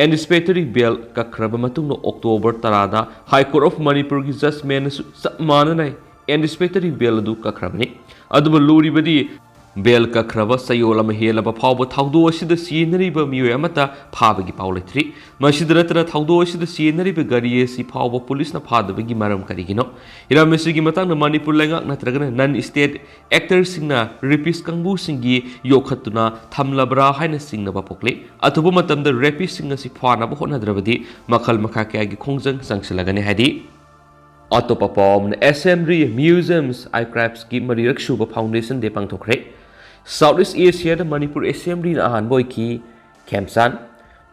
anticipatory bail ꯀꯛꯈ꯭ꯔꯕ ꯃꯇꯨꯡꯗ ꯑꯣꯛꯇꯣꯕꯔ ꯇꯔꯥꯗ High Court of ꯃꯅꯤꯄꯨꯔꯒꯤ ꯖꯖꯃꯦꯟꯅꯁꯨ ꯆꯞ ꯃꯥꯟꯅꯅ anticipatory bail ꯑꯗꯨ ꯀꯛꯈ꯭ꯔꯕꯅꯤ꯫ ꯑꯗꯨꯕꯨ ꯂꯨꯔꯤꯕꯗꯤ bail ꯀꯛꯈ꯭ꯔꯕ ꯆꯌꯣꯜ ꯑꯃ ꯍꯦꯜꯂꯕ ꯐꯥꯎꯕ ꯊꯧꯗꯣꯛ ꯑꯁꯤꯗ ꯆꯦꯟꯅꯔꯤꯕ ꯃꯤꯑꯣꯏ ꯑꯃꯠꯇ ꯐꯥꯕꯒꯤ ꯄꯥꯎ ꯂꯩꯇ꯭ꯔꯤ꯫ ꯃꯁꯤꯗ ꯅꯠꯇꯅ ꯊꯧꯗꯣꯛ ꯑꯁꯤꯗ ꯆꯦꯟꯅꯔꯤꯕ ꯒꯥꯔꯤ ꯑꯁꯤ ꯐꯥꯎꯕ ꯄꯨꯂꯤꯁꯅ ꯐꯥꯗꯕꯒꯤ ꯃꯔꯝ ꯀꯔꯤꯒꯤꯅꯣ? ꯍꯤꯔꯝ ꯑꯁꯤꯒꯤ ꯃꯇꯥꯡꯗ ꯃꯅꯤꯄꯨꯔ ꯂꯩꯉꯥꯛ ꯅꯠꯇ꯭ꯔꯒꯅ non state actorꯁꯤꯡꯅ rapist ꯀꯥꯡꯕꯨꯁꯤꯡꯒꯤ ꯌꯣꯛꯈꯠꯇꯨꯅ ꯊꯝꯂꯕ꯭ꯔꯥ ꯍꯥꯏꯅ ꯆꯤꯡꯅꯕ ꯄꯣꯛꯂꯤ꯫ ꯑꯊꯨꯕ ꯃꯇꯝꯗ rapistꯁꯤꯡ ꯑꯁꯤ ꯐꯥꯅꯕ ꯍꯣꯠꯅꯗ꯭ꯔꯕꯗꯤ ꯃꯈꯜ ꯃꯈꯥ ꯀꯌꯥꯒꯤ ꯈꯣꯡꯖꯪ ꯆꯪꯁꯤꯜꯂꯒꯅꯤ ꯍꯥꯏꯗꯤ ꯑꯇꯣꯞꯄ ꯄꯥꯎ ꯑꯃꯅ ꯑꯦꯁꯦꯝꯕ꯭ꯂꯤ, ꯃ꯭ꯌꯨꯖꯤꯌꯝꯁ, ꯑꯥꯔꯀꯥꯏꯚꯁꯀꯤ ꯃꯔꯤꯔꯛ ꯁꯨꯕ ꯐꯥꯎꯟꯗꯦꯁꯟ ꯗꯦ ꯄꯥꯡꯊꯣꯛꯈ꯭ꯔꯦ꯫ ꯁꯥꯎꯠ ꯏꯁ ꯑꯦꯁꯤꯌꯥꯗ ꯃꯅꯤꯄꯨꯔ ꯑꯦꯁꯦꯝꯕ꯭ꯂꯤꯅ ꯑꯍꯥꯟꯕ ꯑꯣꯏꯈꯤ꯫ ꯈꯦꯝꯆꯥꯟ꯫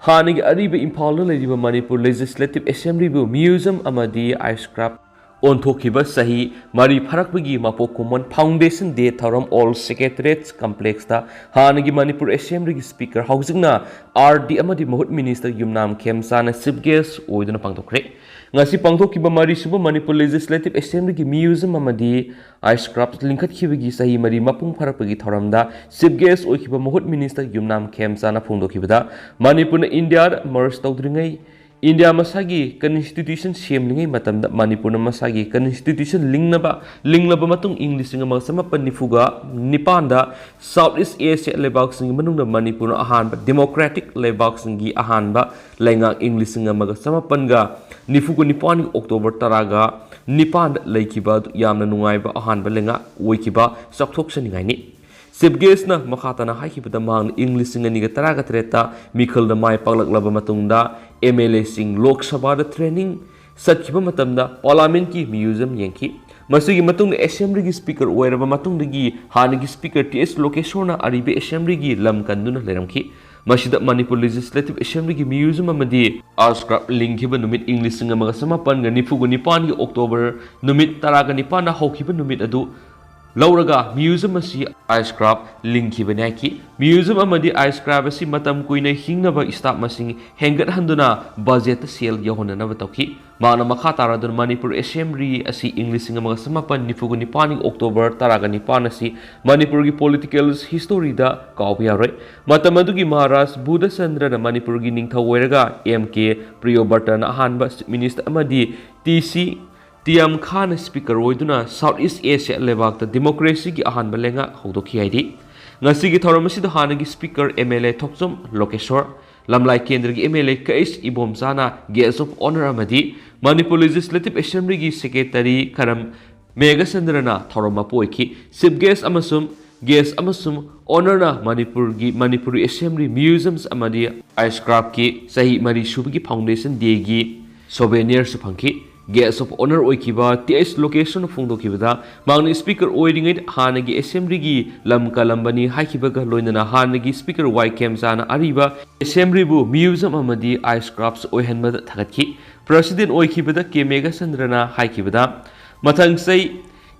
ꯍꯥꯟꯅꯒꯤ ꯑꯔꯤꯕ ꯏꯝꯐꯥꯜꯗ ꯂꯩꯔꯤꯕ ꯃꯅꯤꯄꯨꯔ ꯂꯦꯖꯤꯁꯂꯦꯇꯤꯚ ꯑꯦꯁꯦꯝꯕ꯭ꯂꯤꯕꯨ ꯃ꯭ꯌꯨꯖꯤꯌꯝ ꯑꯃꯗꯤ ꯑꯥꯔꯀꯥꯏꯚ ꯑꯣꯟꯊꯣꯛꯈꯤꯕ ꯆꯍꯤ ꯃꯔꯤ ꯐꯥꯔꯛꯄꯒꯤ ꯃꯄꯣꯛ ꯀꯨꯝꯑꯣꯟ Foundation Day ꯊꯧꯔꯝ Old Secretariat Complexꯇ ꯍꯥꯟꯅꯒꯤ ꯃꯅꯤꯄꯨꯔ Assemblyꯒꯤ Speaker, ꯍꯧꯖꯤꯛꯅ R D ꯑꯃꯗꯤ ꯃꯍꯨꯠ Minister ꯌꯨꯝꯅꯥꯝ ꯈꯦꯝꯆꯥꯅ Chief Guest ꯑꯣꯏꯗꯨꯅ ꯄꯥꯡꯊꯣꯛꯈ꯭ꯔꯦ꯫ ꯉꯁꯤ ꯄꯥꯡꯊꯣꯛꯈꯤꯕ ꯃꯔꯤꯁꯨꯕ ꯃꯅꯤꯄꯨꯔ Legislative Assemblyꯒꯤ Museum ꯑꯃꯗꯤ ice craft ꯂꯤꯡꯈꯠꯈꯤꯕꯒꯤ ꯆꯍꯤ ꯃꯔꯤ ꯃꯄꯨꯡ ꯐꯥꯔꯛꯄꯒꯤ ꯊꯧꯔꯝꯗ Chief Guest ꯑꯣꯏꯈꯤꯕ ꯃꯍꯨꯠ Minister ꯌꯨꯝꯅꯥꯝ ꯈꯦꯝꯆꯥꯅ ꯐꯣꯡꯗꯣꯛꯈꯤꯕꯗ, ꯃꯅꯤꯄꯨꯔꯅ ꯏꯟꯗꯤꯌꯥꯗ merge ꯇꯧꯗ꯭ꯔꯤꯉꯩ, ꯏꯟꯗꯤꯌꯥ ꯃꯁꯥꯒꯤ constitution ꯁꯦꯝꯂꯤꯉꯩ ꯃꯇꯝꯗ ꯃꯅꯤꯄꯨꯔꯅ ꯃꯁꯥꯒꯤ constitution ꯂꯤꯡꯅꯕ, ꯂꯤꯡꯂꯕ ꯃꯇꯨꯡ ꯏꯪ ꯂꯤꯁꯤꯡ ꯑꯃꯒ ꯆꯃꯥꯄꯟ ꯅꯤꯐꯨꯒ ꯅꯤꯄꯥꯟꯗ South East Asia ꯂꯩꯕꯥꯛꯁꯤꯡꯒꯤ ꯃꯅꯨꯡꯗ ꯃꯅꯤꯄꯨꯔꯅ ꯑꯍꯥꯟꯕ democratic ꯂꯩꯕꯥꯛꯁꯤꯡꯒꯤ ꯑꯍꯥꯟꯕ ꯂꯩꯉꯥꯛ ꯏꯪ ꯂꯤꯁꯤꯡ ꯑꯃꯒ ꯆꯃꯥꯄꯟꯒ ꯅꯤꯐꯨꯒ ꯅꯤꯄꯥꯟꯒꯤ October ꯇꯔꯥꯒ ꯅꯤꯄꯥꯟꯗ ꯂꯩꯈꯤꯕ ꯑꯗꯨ ꯌꯥꯝꯅ ꯅꯨꯡꯉꯥꯏꯕ ꯑꯍꯥꯟꯕ ꯂꯩꯉꯥꯛ ꯑꯣꯏꯈꯤꯕ ꯆꯥꯎꯊꯣꯛꯆꯅꯤꯡꯉꯥꯏꯅꯤ꯫ Chief Guestꯅ ꯃꯈꯥ ꯇꯥꯅ ꯍꯥꯏꯈꯤꯕꯗ, ꯃꯍꯥꯛꯅ ꯏꯪ ꯂꯤꯁꯤꯡ ꯑꯅꯤꯒ ꯇꯔꯥꯒ ꯇꯔꯦꯠꯇ ꯃꯤꯈꯜꯗ ꯃꯥꯏ ꯄꯥꯛꯂꯛꯂꯕ ꯃꯇꯨꯡꯗ M L Aꯁꯤꯡ ꯂꯣꯛ ꯁꯚꯥꯗ training ꯆꯠꯈꯤꯕ ꯃꯇꯝꯗ Parliamentꯀꯤ museum ꯌꯦꯡꯈꯤ꯫ ꯃꯁꯤꯒꯤ ꯃꯇꯨꯡꯗ Assemblyꯒꯤ Speaker ꯑꯣꯏꯔꯕ ꯃꯇꯨꯡꯗꯒꯤ ꯍꯥꯟꯅꯒꯤ Speaker T S ꯂꯣꯀꯦꯁꯣꯔꯅ ꯑꯔꯤꯕ Assemblyꯒꯤ ꯂꯝ ꯀꯟꯗꯨꯅ ꯂꯩꯔꯝꯈꯤ꯫ ꯃꯁꯤꯗ ꯃꯅꯤꯄꯨꯔ Legislative Assemblyꯒꯤ museum ꯑꯃꯗꯤ ice craft ꯂꯤꯡꯈꯤꯕ ꯅꯨꯃꯤꯠ ꯏꯪ ꯂꯤꯁꯤꯡ ꯑꯃꯒ ꯆꯃꯥꯄꯟꯒ ꯅꯤꯐꯨꯒ ꯅꯤꯄꯥꯟꯒꯤ October ꯅꯨꯃꯤꯠ ꯇꯔꯥꯒ ꯅꯤꯄꯥꯟꯗ ꯍꯧꯈꯤꯕ ꯅꯨꯃꯤꯠ ꯑꯗꯨ ꯂꯧꯔꯒ museum ꯑꯁꯤ ice craft ꯂꯤꯡꯈꯤꯕꯅꯤ ꯍꯥꯏꯈꯤ꯫ Museum ꯑꯃꯗꯤ ice craft ꯑꯁꯤ ꯃꯇꯝ ꯀꯨꯏꯅ ꯍꯤꯡꯅꯕ staff ꯃꯁꯤꯡ ꯍꯦꯟꯒꯠꯍꯟꯗꯨꯅ budgetꯇ ꯁꯦꯜ ꯌꯧꯍꯟꯅꯅꯕ ꯇꯧꯈꯤ꯫ ꯃꯍꯥꯛꯅ ꯃꯈꯥ ꯇꯥꯔꯗꯨꯅ ꯃꯅꯤꯄꯨꯔ Assembly ꯑꯁꯤ ꯏꯪ ꯂꯤꯁꯤꯡ ꯑꯃꯒ ꯆꯃꯥꯄꯟ ꯅꯤꯐꯨꯒ ꯅꯤꯄꯥꯟꯒꯤ October ꯇꯔꯥꯒ ꯅꯤꯄꯥꯟ ꯑꯁꯤ ꯃꯅꯤꯄꯨꯔꯒꯤ political historyꯗ ꯀꯥꯎꯕ ꯌꯥꯔꯣꯏ꯫ ꯃꯇꯝ ꯑꯗꯨꯒꯤ ꯃꯍꯥꯔꯥꯖ ꯕꯨꯙꯆꯟꯗ꯭ꯔꯅ ꯃꯅꯤꯄꯨꯔꯒꯤ ꯅꯤꯡꯊꯧ ꯑꯣꯏꯔꯒ M K ꯄ꯭ꯔꯤꯌꯣꯕ꯭ꯔꯇꯅ ꯑꯍꯥꯟꯕ Chief Minister ꯑꯃꯗꯤ T C ꯇꯤꯌꯥꯝ ꯈꯥꯟꯅ Speaker ꯑꯣꯏꯗꯨꯅ South East Asia ꯂꯩꯕꯥꯛꯇ democracyꯒꯤ ꯑꯍꯥꯟꯕ ꯂꯩꯉꯥꯛ ꯍꯧꯗꯣꯛꯈꯤ ꯍꯥꯏꯔꯤ꯫ ꯉꯁꯤꯒꯤ ꯊꯧꯔꯝ ꯑꯁꯤꯗ ꯍꯥꯟꯅꯒꯤ Speaker M L A ꯊꯣꯛꯆꯣꯝ ꯂꯣꯀꯦꯁꯣꯔ, ꯂꯝꯂꯥꯏ ꯀꯦꯟꯗ꯭ꯔꯒꯤ M L A ꯀꯩꯁ ꯏꯕꯣꯝꯆꯥꯅ Guest of Honour ꯑꯃꯗꯤ ꯃꯅꯤꯄꯨꯔ Legislative Assemblyꯒꯤ Secretary ꯈꯔꯝ ꯃꯦꯘꯆꯟꯗ꯭ꯔꯅ ꯊꯧꯔꯝ ꯃꯄꯨ ꯑꯣꯏꯈꯤ꯫ Chief Guest ꯑꯃꯁꯨꯡ Guest ꯑꯃꯁꯨꯡ Honourꯅ ꯃꯅꯤꯄꯨꯔꯒꯤ, ꯃꯅꯤꯄꯨꯔꯤ Assembly Museums ꯑꯃꯗꯤ ice craftꯀꯤ ꯆꯍꯤ ꯃꯔꯤ ꯁꯨꯕꯒꯤ Foundation Dayꯒꯤ souvenirꯁꯨ ꯐꯪꯈꯤ꯫ Guest of Honour ꯑꯣꯏꯈꯤꯕ ꯇꯤ ꯑꯩꯆ ꯂꯣꯀꯦꯁꯣꯔꯅ ꯐꯣꯡꯗꯣꯛꯈꯤꯕꯗ, ꯃꯍꯥꯛꯅ Speaker ꯑꯣꯏꯔꯤꯉꯩꯗ ꯍꯥꯟꯅꯒꯤ Assemblyꯒꯤ ꯂꯝ ꯀꯜꯂꯝꯕꯅꯤ ꯍꯥꯏꯈꯤꯕꯒ ꯂꯣꯏꯅꯅ ꯍꯥꯟꯅꯒꯤ Speaker ꯋꯥꯏ ꯈꯦꯝꯆꯥꯅ ꯑꯔꯤꯕ Assemblyꯕꯨ museum ꯑꯃꯗꯤ ice crafts ꯑꯣꯏꯍꯟꯕꯗ ꯊꯥꯒꯠꯈꯤ꯫ President ꯑꯣꯏꯈꯤꯕꯗ ꯀꯦ ꯃꯦꯘꯆꯟꯗ꯭ꯔꯅ ꯍꯥꯏꯈꯤꯕꯗ, ꯃꯊꯪ ꯆꯍꯤ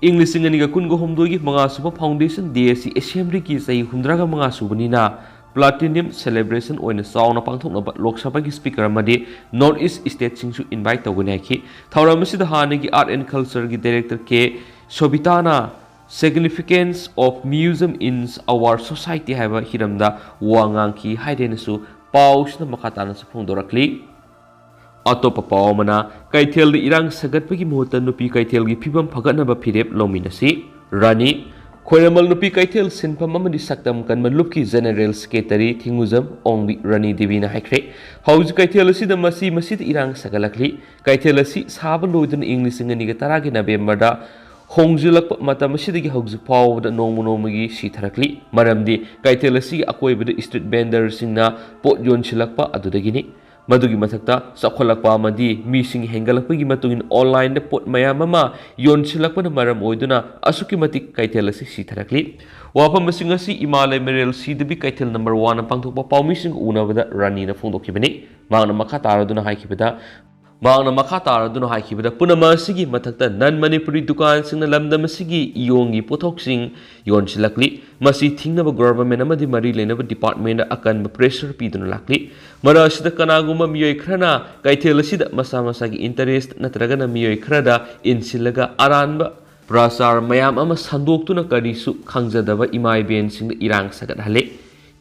ꯏꯪ ꯂꯤꯁꯤꯡ ꯑꯅꯤꯒ ꯀꯨꯟꯒ ꯍꯨꯝꯗꯣꯏꯒꯤ ꯃꯉꯥ ꯁꯨꯕ Foundation Day ꯑꯁꯤ Assemblyꯒꯤ ꯆꯍꯤ ꯍꯨꯝꯗ꯭ꯔꯥꯒ ꯃꯉꯥ ꯁꯨꯕꯅꯤꯅ Platinum Celebration ꯑꯣꯏꯅ ꯆꯥꯎꯅ ꯄꯥꯡꯊꯣꯛꯅꯕ ꯂꯣꯛ ꯁꯚꯥꯒꯤ Speaker ꯑꯃꯗꯤ North East Stateꯁꯤꯡꯁꯨ invite ꯇꯧꯒꯅꯤ ꯍꯥꯏꯈꯤ꯫ ꯊꯧꯔꯝ ꯑꯁꯤꯗ ꯍꯥꯟꯅꯒꯤ Art and Cultureꯒꯤ Director K ꯁꯣꯕꯤꯇꯥꯅ Significance of Museum in Our Society ꯍꯥꯏꯕ ꯍꯤꯔꯝꯗ ꯋꯥ ꯉꯥꯡꯈꯤ ꯍꯥꯏꯗꯦꯅꯁꯨ ꯄꯥꯎꯁꯤꯅ ꯃꯈꯥ ꯇꯥꯅꯁꯨ ꯐꯣꯡꯗꯣꯔꯛꯂꯤ꯫ ꯑꯇꯣꯞꯄ ꯄꯥꯎ ꯑꯃꯅ, ꯀꯩꯊꯦꯜꯗ ꯏꯔꯥꯡ ꯁꯥꯒꯠꯄꯒꯤ ꯃꯍꯨꯠꯇ ꯅꯨꯄꯤ ꯀꯩꯊꯦꯜꯒꯤ ꯐꯤꯕꯝ ꯐꯒꯠꯅꯕ ꯐꯤꯔꯦꯞ ꯂꯧꯃꯤꯟꯅꯁꯤ꯫ ꯔꯥꯅꯤ꯫ ꯈ꯭ꯋꯥꯏꯔꯝꯕꯟ ꯅꯨꯄꯤ ꯀꯩꯊꯦꯜ ꯁꯤꯟꯐꯝ ꯑꯃꯗꯤ ꯁꯛꯇꯝ ꯀꯟꯕ ꯂꯨꯞꯀꯤ General Secretary ꯊꯤꯡꯉꯨꯖꯝ ꯑꯣꯡꯕꯤ ꯔꯥꯅꯤ ꯗꯦꯕꯤꯅ ꯍꯥꯏꯈ꯭ꯔꯦ, ꯍꯧꯖꯤꯛ ꯀꯩꯊꯦꯜ ꯑꯁꯤꯗ ꯃꯁꯤ ꯃꯁꯤꯗ ꯏꯔꯥꯡ ꯁꯥꯒꯠꯂꯛꯂꯤ꯫ ꯀꯩꯊꯦꯜ ꯑꯁꯤ ꯁꯥꯕ ꯂꯣꯏꯗꯨꯅ ꯏꯪ ꯂꯤꯁꯤꯡ ꯑꯅꯤꯒ ꯇꯔꯥꯒꯤ ꯅꯕꯦꯝꯕꯔꯗ ꯍꯣꯡꯖꯤꯜꯂꯛꯄ ꯃꯇꯝ ꯑꯁꯤꯗꯒꯤ ꯍꯧꯖꯤꯛ ꯐꯥꯎꯕꯗ ꯅꯣꯡꯃ ꯅꯣꯡꯃꯒꯤ ꯁꯤꯊꯔꯛꯂꯤ꯫ ꯃꯔꯝꯗꯤ ꯀꯩꯊꯦꯜ ꯑꯁꯤꯒꯤ ꯑꯀꯣꯏꯕꯗ street vendorꯁꯤꯡꯅ ꯄꯣꯠ ꯌꯣꯟꯁꯤꯜꯂꯛꯄ ꯑꯗꯨꯗꯒꯤꯅꯤ꯫ ꯃꯗꯨꯒꯤ ꯃꯊꯛꯇ, ꯆꯥꯎꯈꯠꯂꯛꯄ ꯑꯃꯗꯤ ꯃꯤꯁꯤꯡ ꯍꯦꯟꯒꯠꯂꯛꯄꯒꯤ ꯃꯇꯨꯡ ꯏꯟꯅ online ꯗ ꯄꯣꯠ ꯃꯌꯥꯝ ꯑꯃ ꯌꯣꯟꯁꯤꯜꯂꯛꯄꯅ ꯃꯔꯝ ꯑꯣꯏꯗꯨꯅ ꯑꯁꯨꯛꯀꯤ ꯃꯇꯤꯛ ꯀꯩꯊꯦꯜ ꯑꯁꯤ ꯁꯤꯊꯔꯛꯂꯤ꯫ ꯋꯥꯐꯝꯁꯤꯡ ꯑꯁꯤ ꯏꯃꯥ ꯂꯩꯃꯔꯦꯜ ꯁꯤꯗꯕꯤ ꯀꯩꯊꯦꯜ number one ꯗ ꯄꯥꯡꯊꯣꯛꯄ ꯄꯥꯎꯃꯤꯁꯤꯡꯒ ꯎꯅꯕꯗ ꯔꯥꯅꯤꯅ ꯐꯣꯡꯗꯣꯛꯈꯤꯕꯅꯤ꯫ ꯃꯍꯥꯛꯅ ꯃꯈꯥ ꯇꯥꯔꯗꯨꯅ ꯍꯥꯏꯈꯤꯕꯗ, ꯃꯍꯥꯛꯅ ꯃꯈꯥ ꯇꯥꯔꯗꯨꯅ ꯍꯥꯏꯈꯤꯕꯗ, ꯄꯨꯝꯅꯃꯛ ꯑꯁꯤꯒꯤ ꯃꯊꯛꯇ non Manipuri ꯗꯨꯀꯥꯟꯁꯤꯡꯅ ꯂꯝꯗꯝ ꯑꯁꯤꯒꯤ ꯏꯌꯣꯡꯒꯤ ꯄꯣꯠꯊꯣꯛꯁꯤꯡ ꯌꯣꯟꯁꯤꯜꯂꯛꯂꯤ꯫ ꯃꯁꯤ ꯊꯤꯡꯅꯕ government ꯑꯃꯗꯤ ꯃꯔꯤ ꯂꯩꯅꯕ department ꯗ ꯑꯀꯟꯕ pressure ꯄꯤꯗꯨꯅ ꯂꯥꯛꯂꯤ꯫ ꯃꯔꯛ ꯑꯁꯤꯗ ꯀꯅꯥꯒꯨꯝꯕ ꯃꯤꯑꯣꯏ ꯈꯔꯅ ꯀꯩꯊꯦꯜ ꯑꯁꯤꯗ ꯃꯁꯥ ꯃꯁꯥꯒꯤ interest ꯅꯠꯇ꯭ꯔꯒꯅ ꯃꯤꯑꯣꯏ ꯈꯔꯗ ꯏꯟꯁꯤꯜꯂꯒ ꯑꯔꯥꯟꯕ ꯄ꯭ꯔꯆꯥꯔ ꯃꯌꯥꯝ ꯑꯃ ꯁꯟꯗꯣꯛꯇꯨꯅ ꯀꯔꯤꯁꯨ ꯈꯪꯖꯗꯕ ꯏꯃꯥ ꯏꯕꯦꯟꯁꯤꯡꯗ ꯏꯔꯥꯡ ꯁꯥꯒꯠꯍꯜꯂꯤ꯫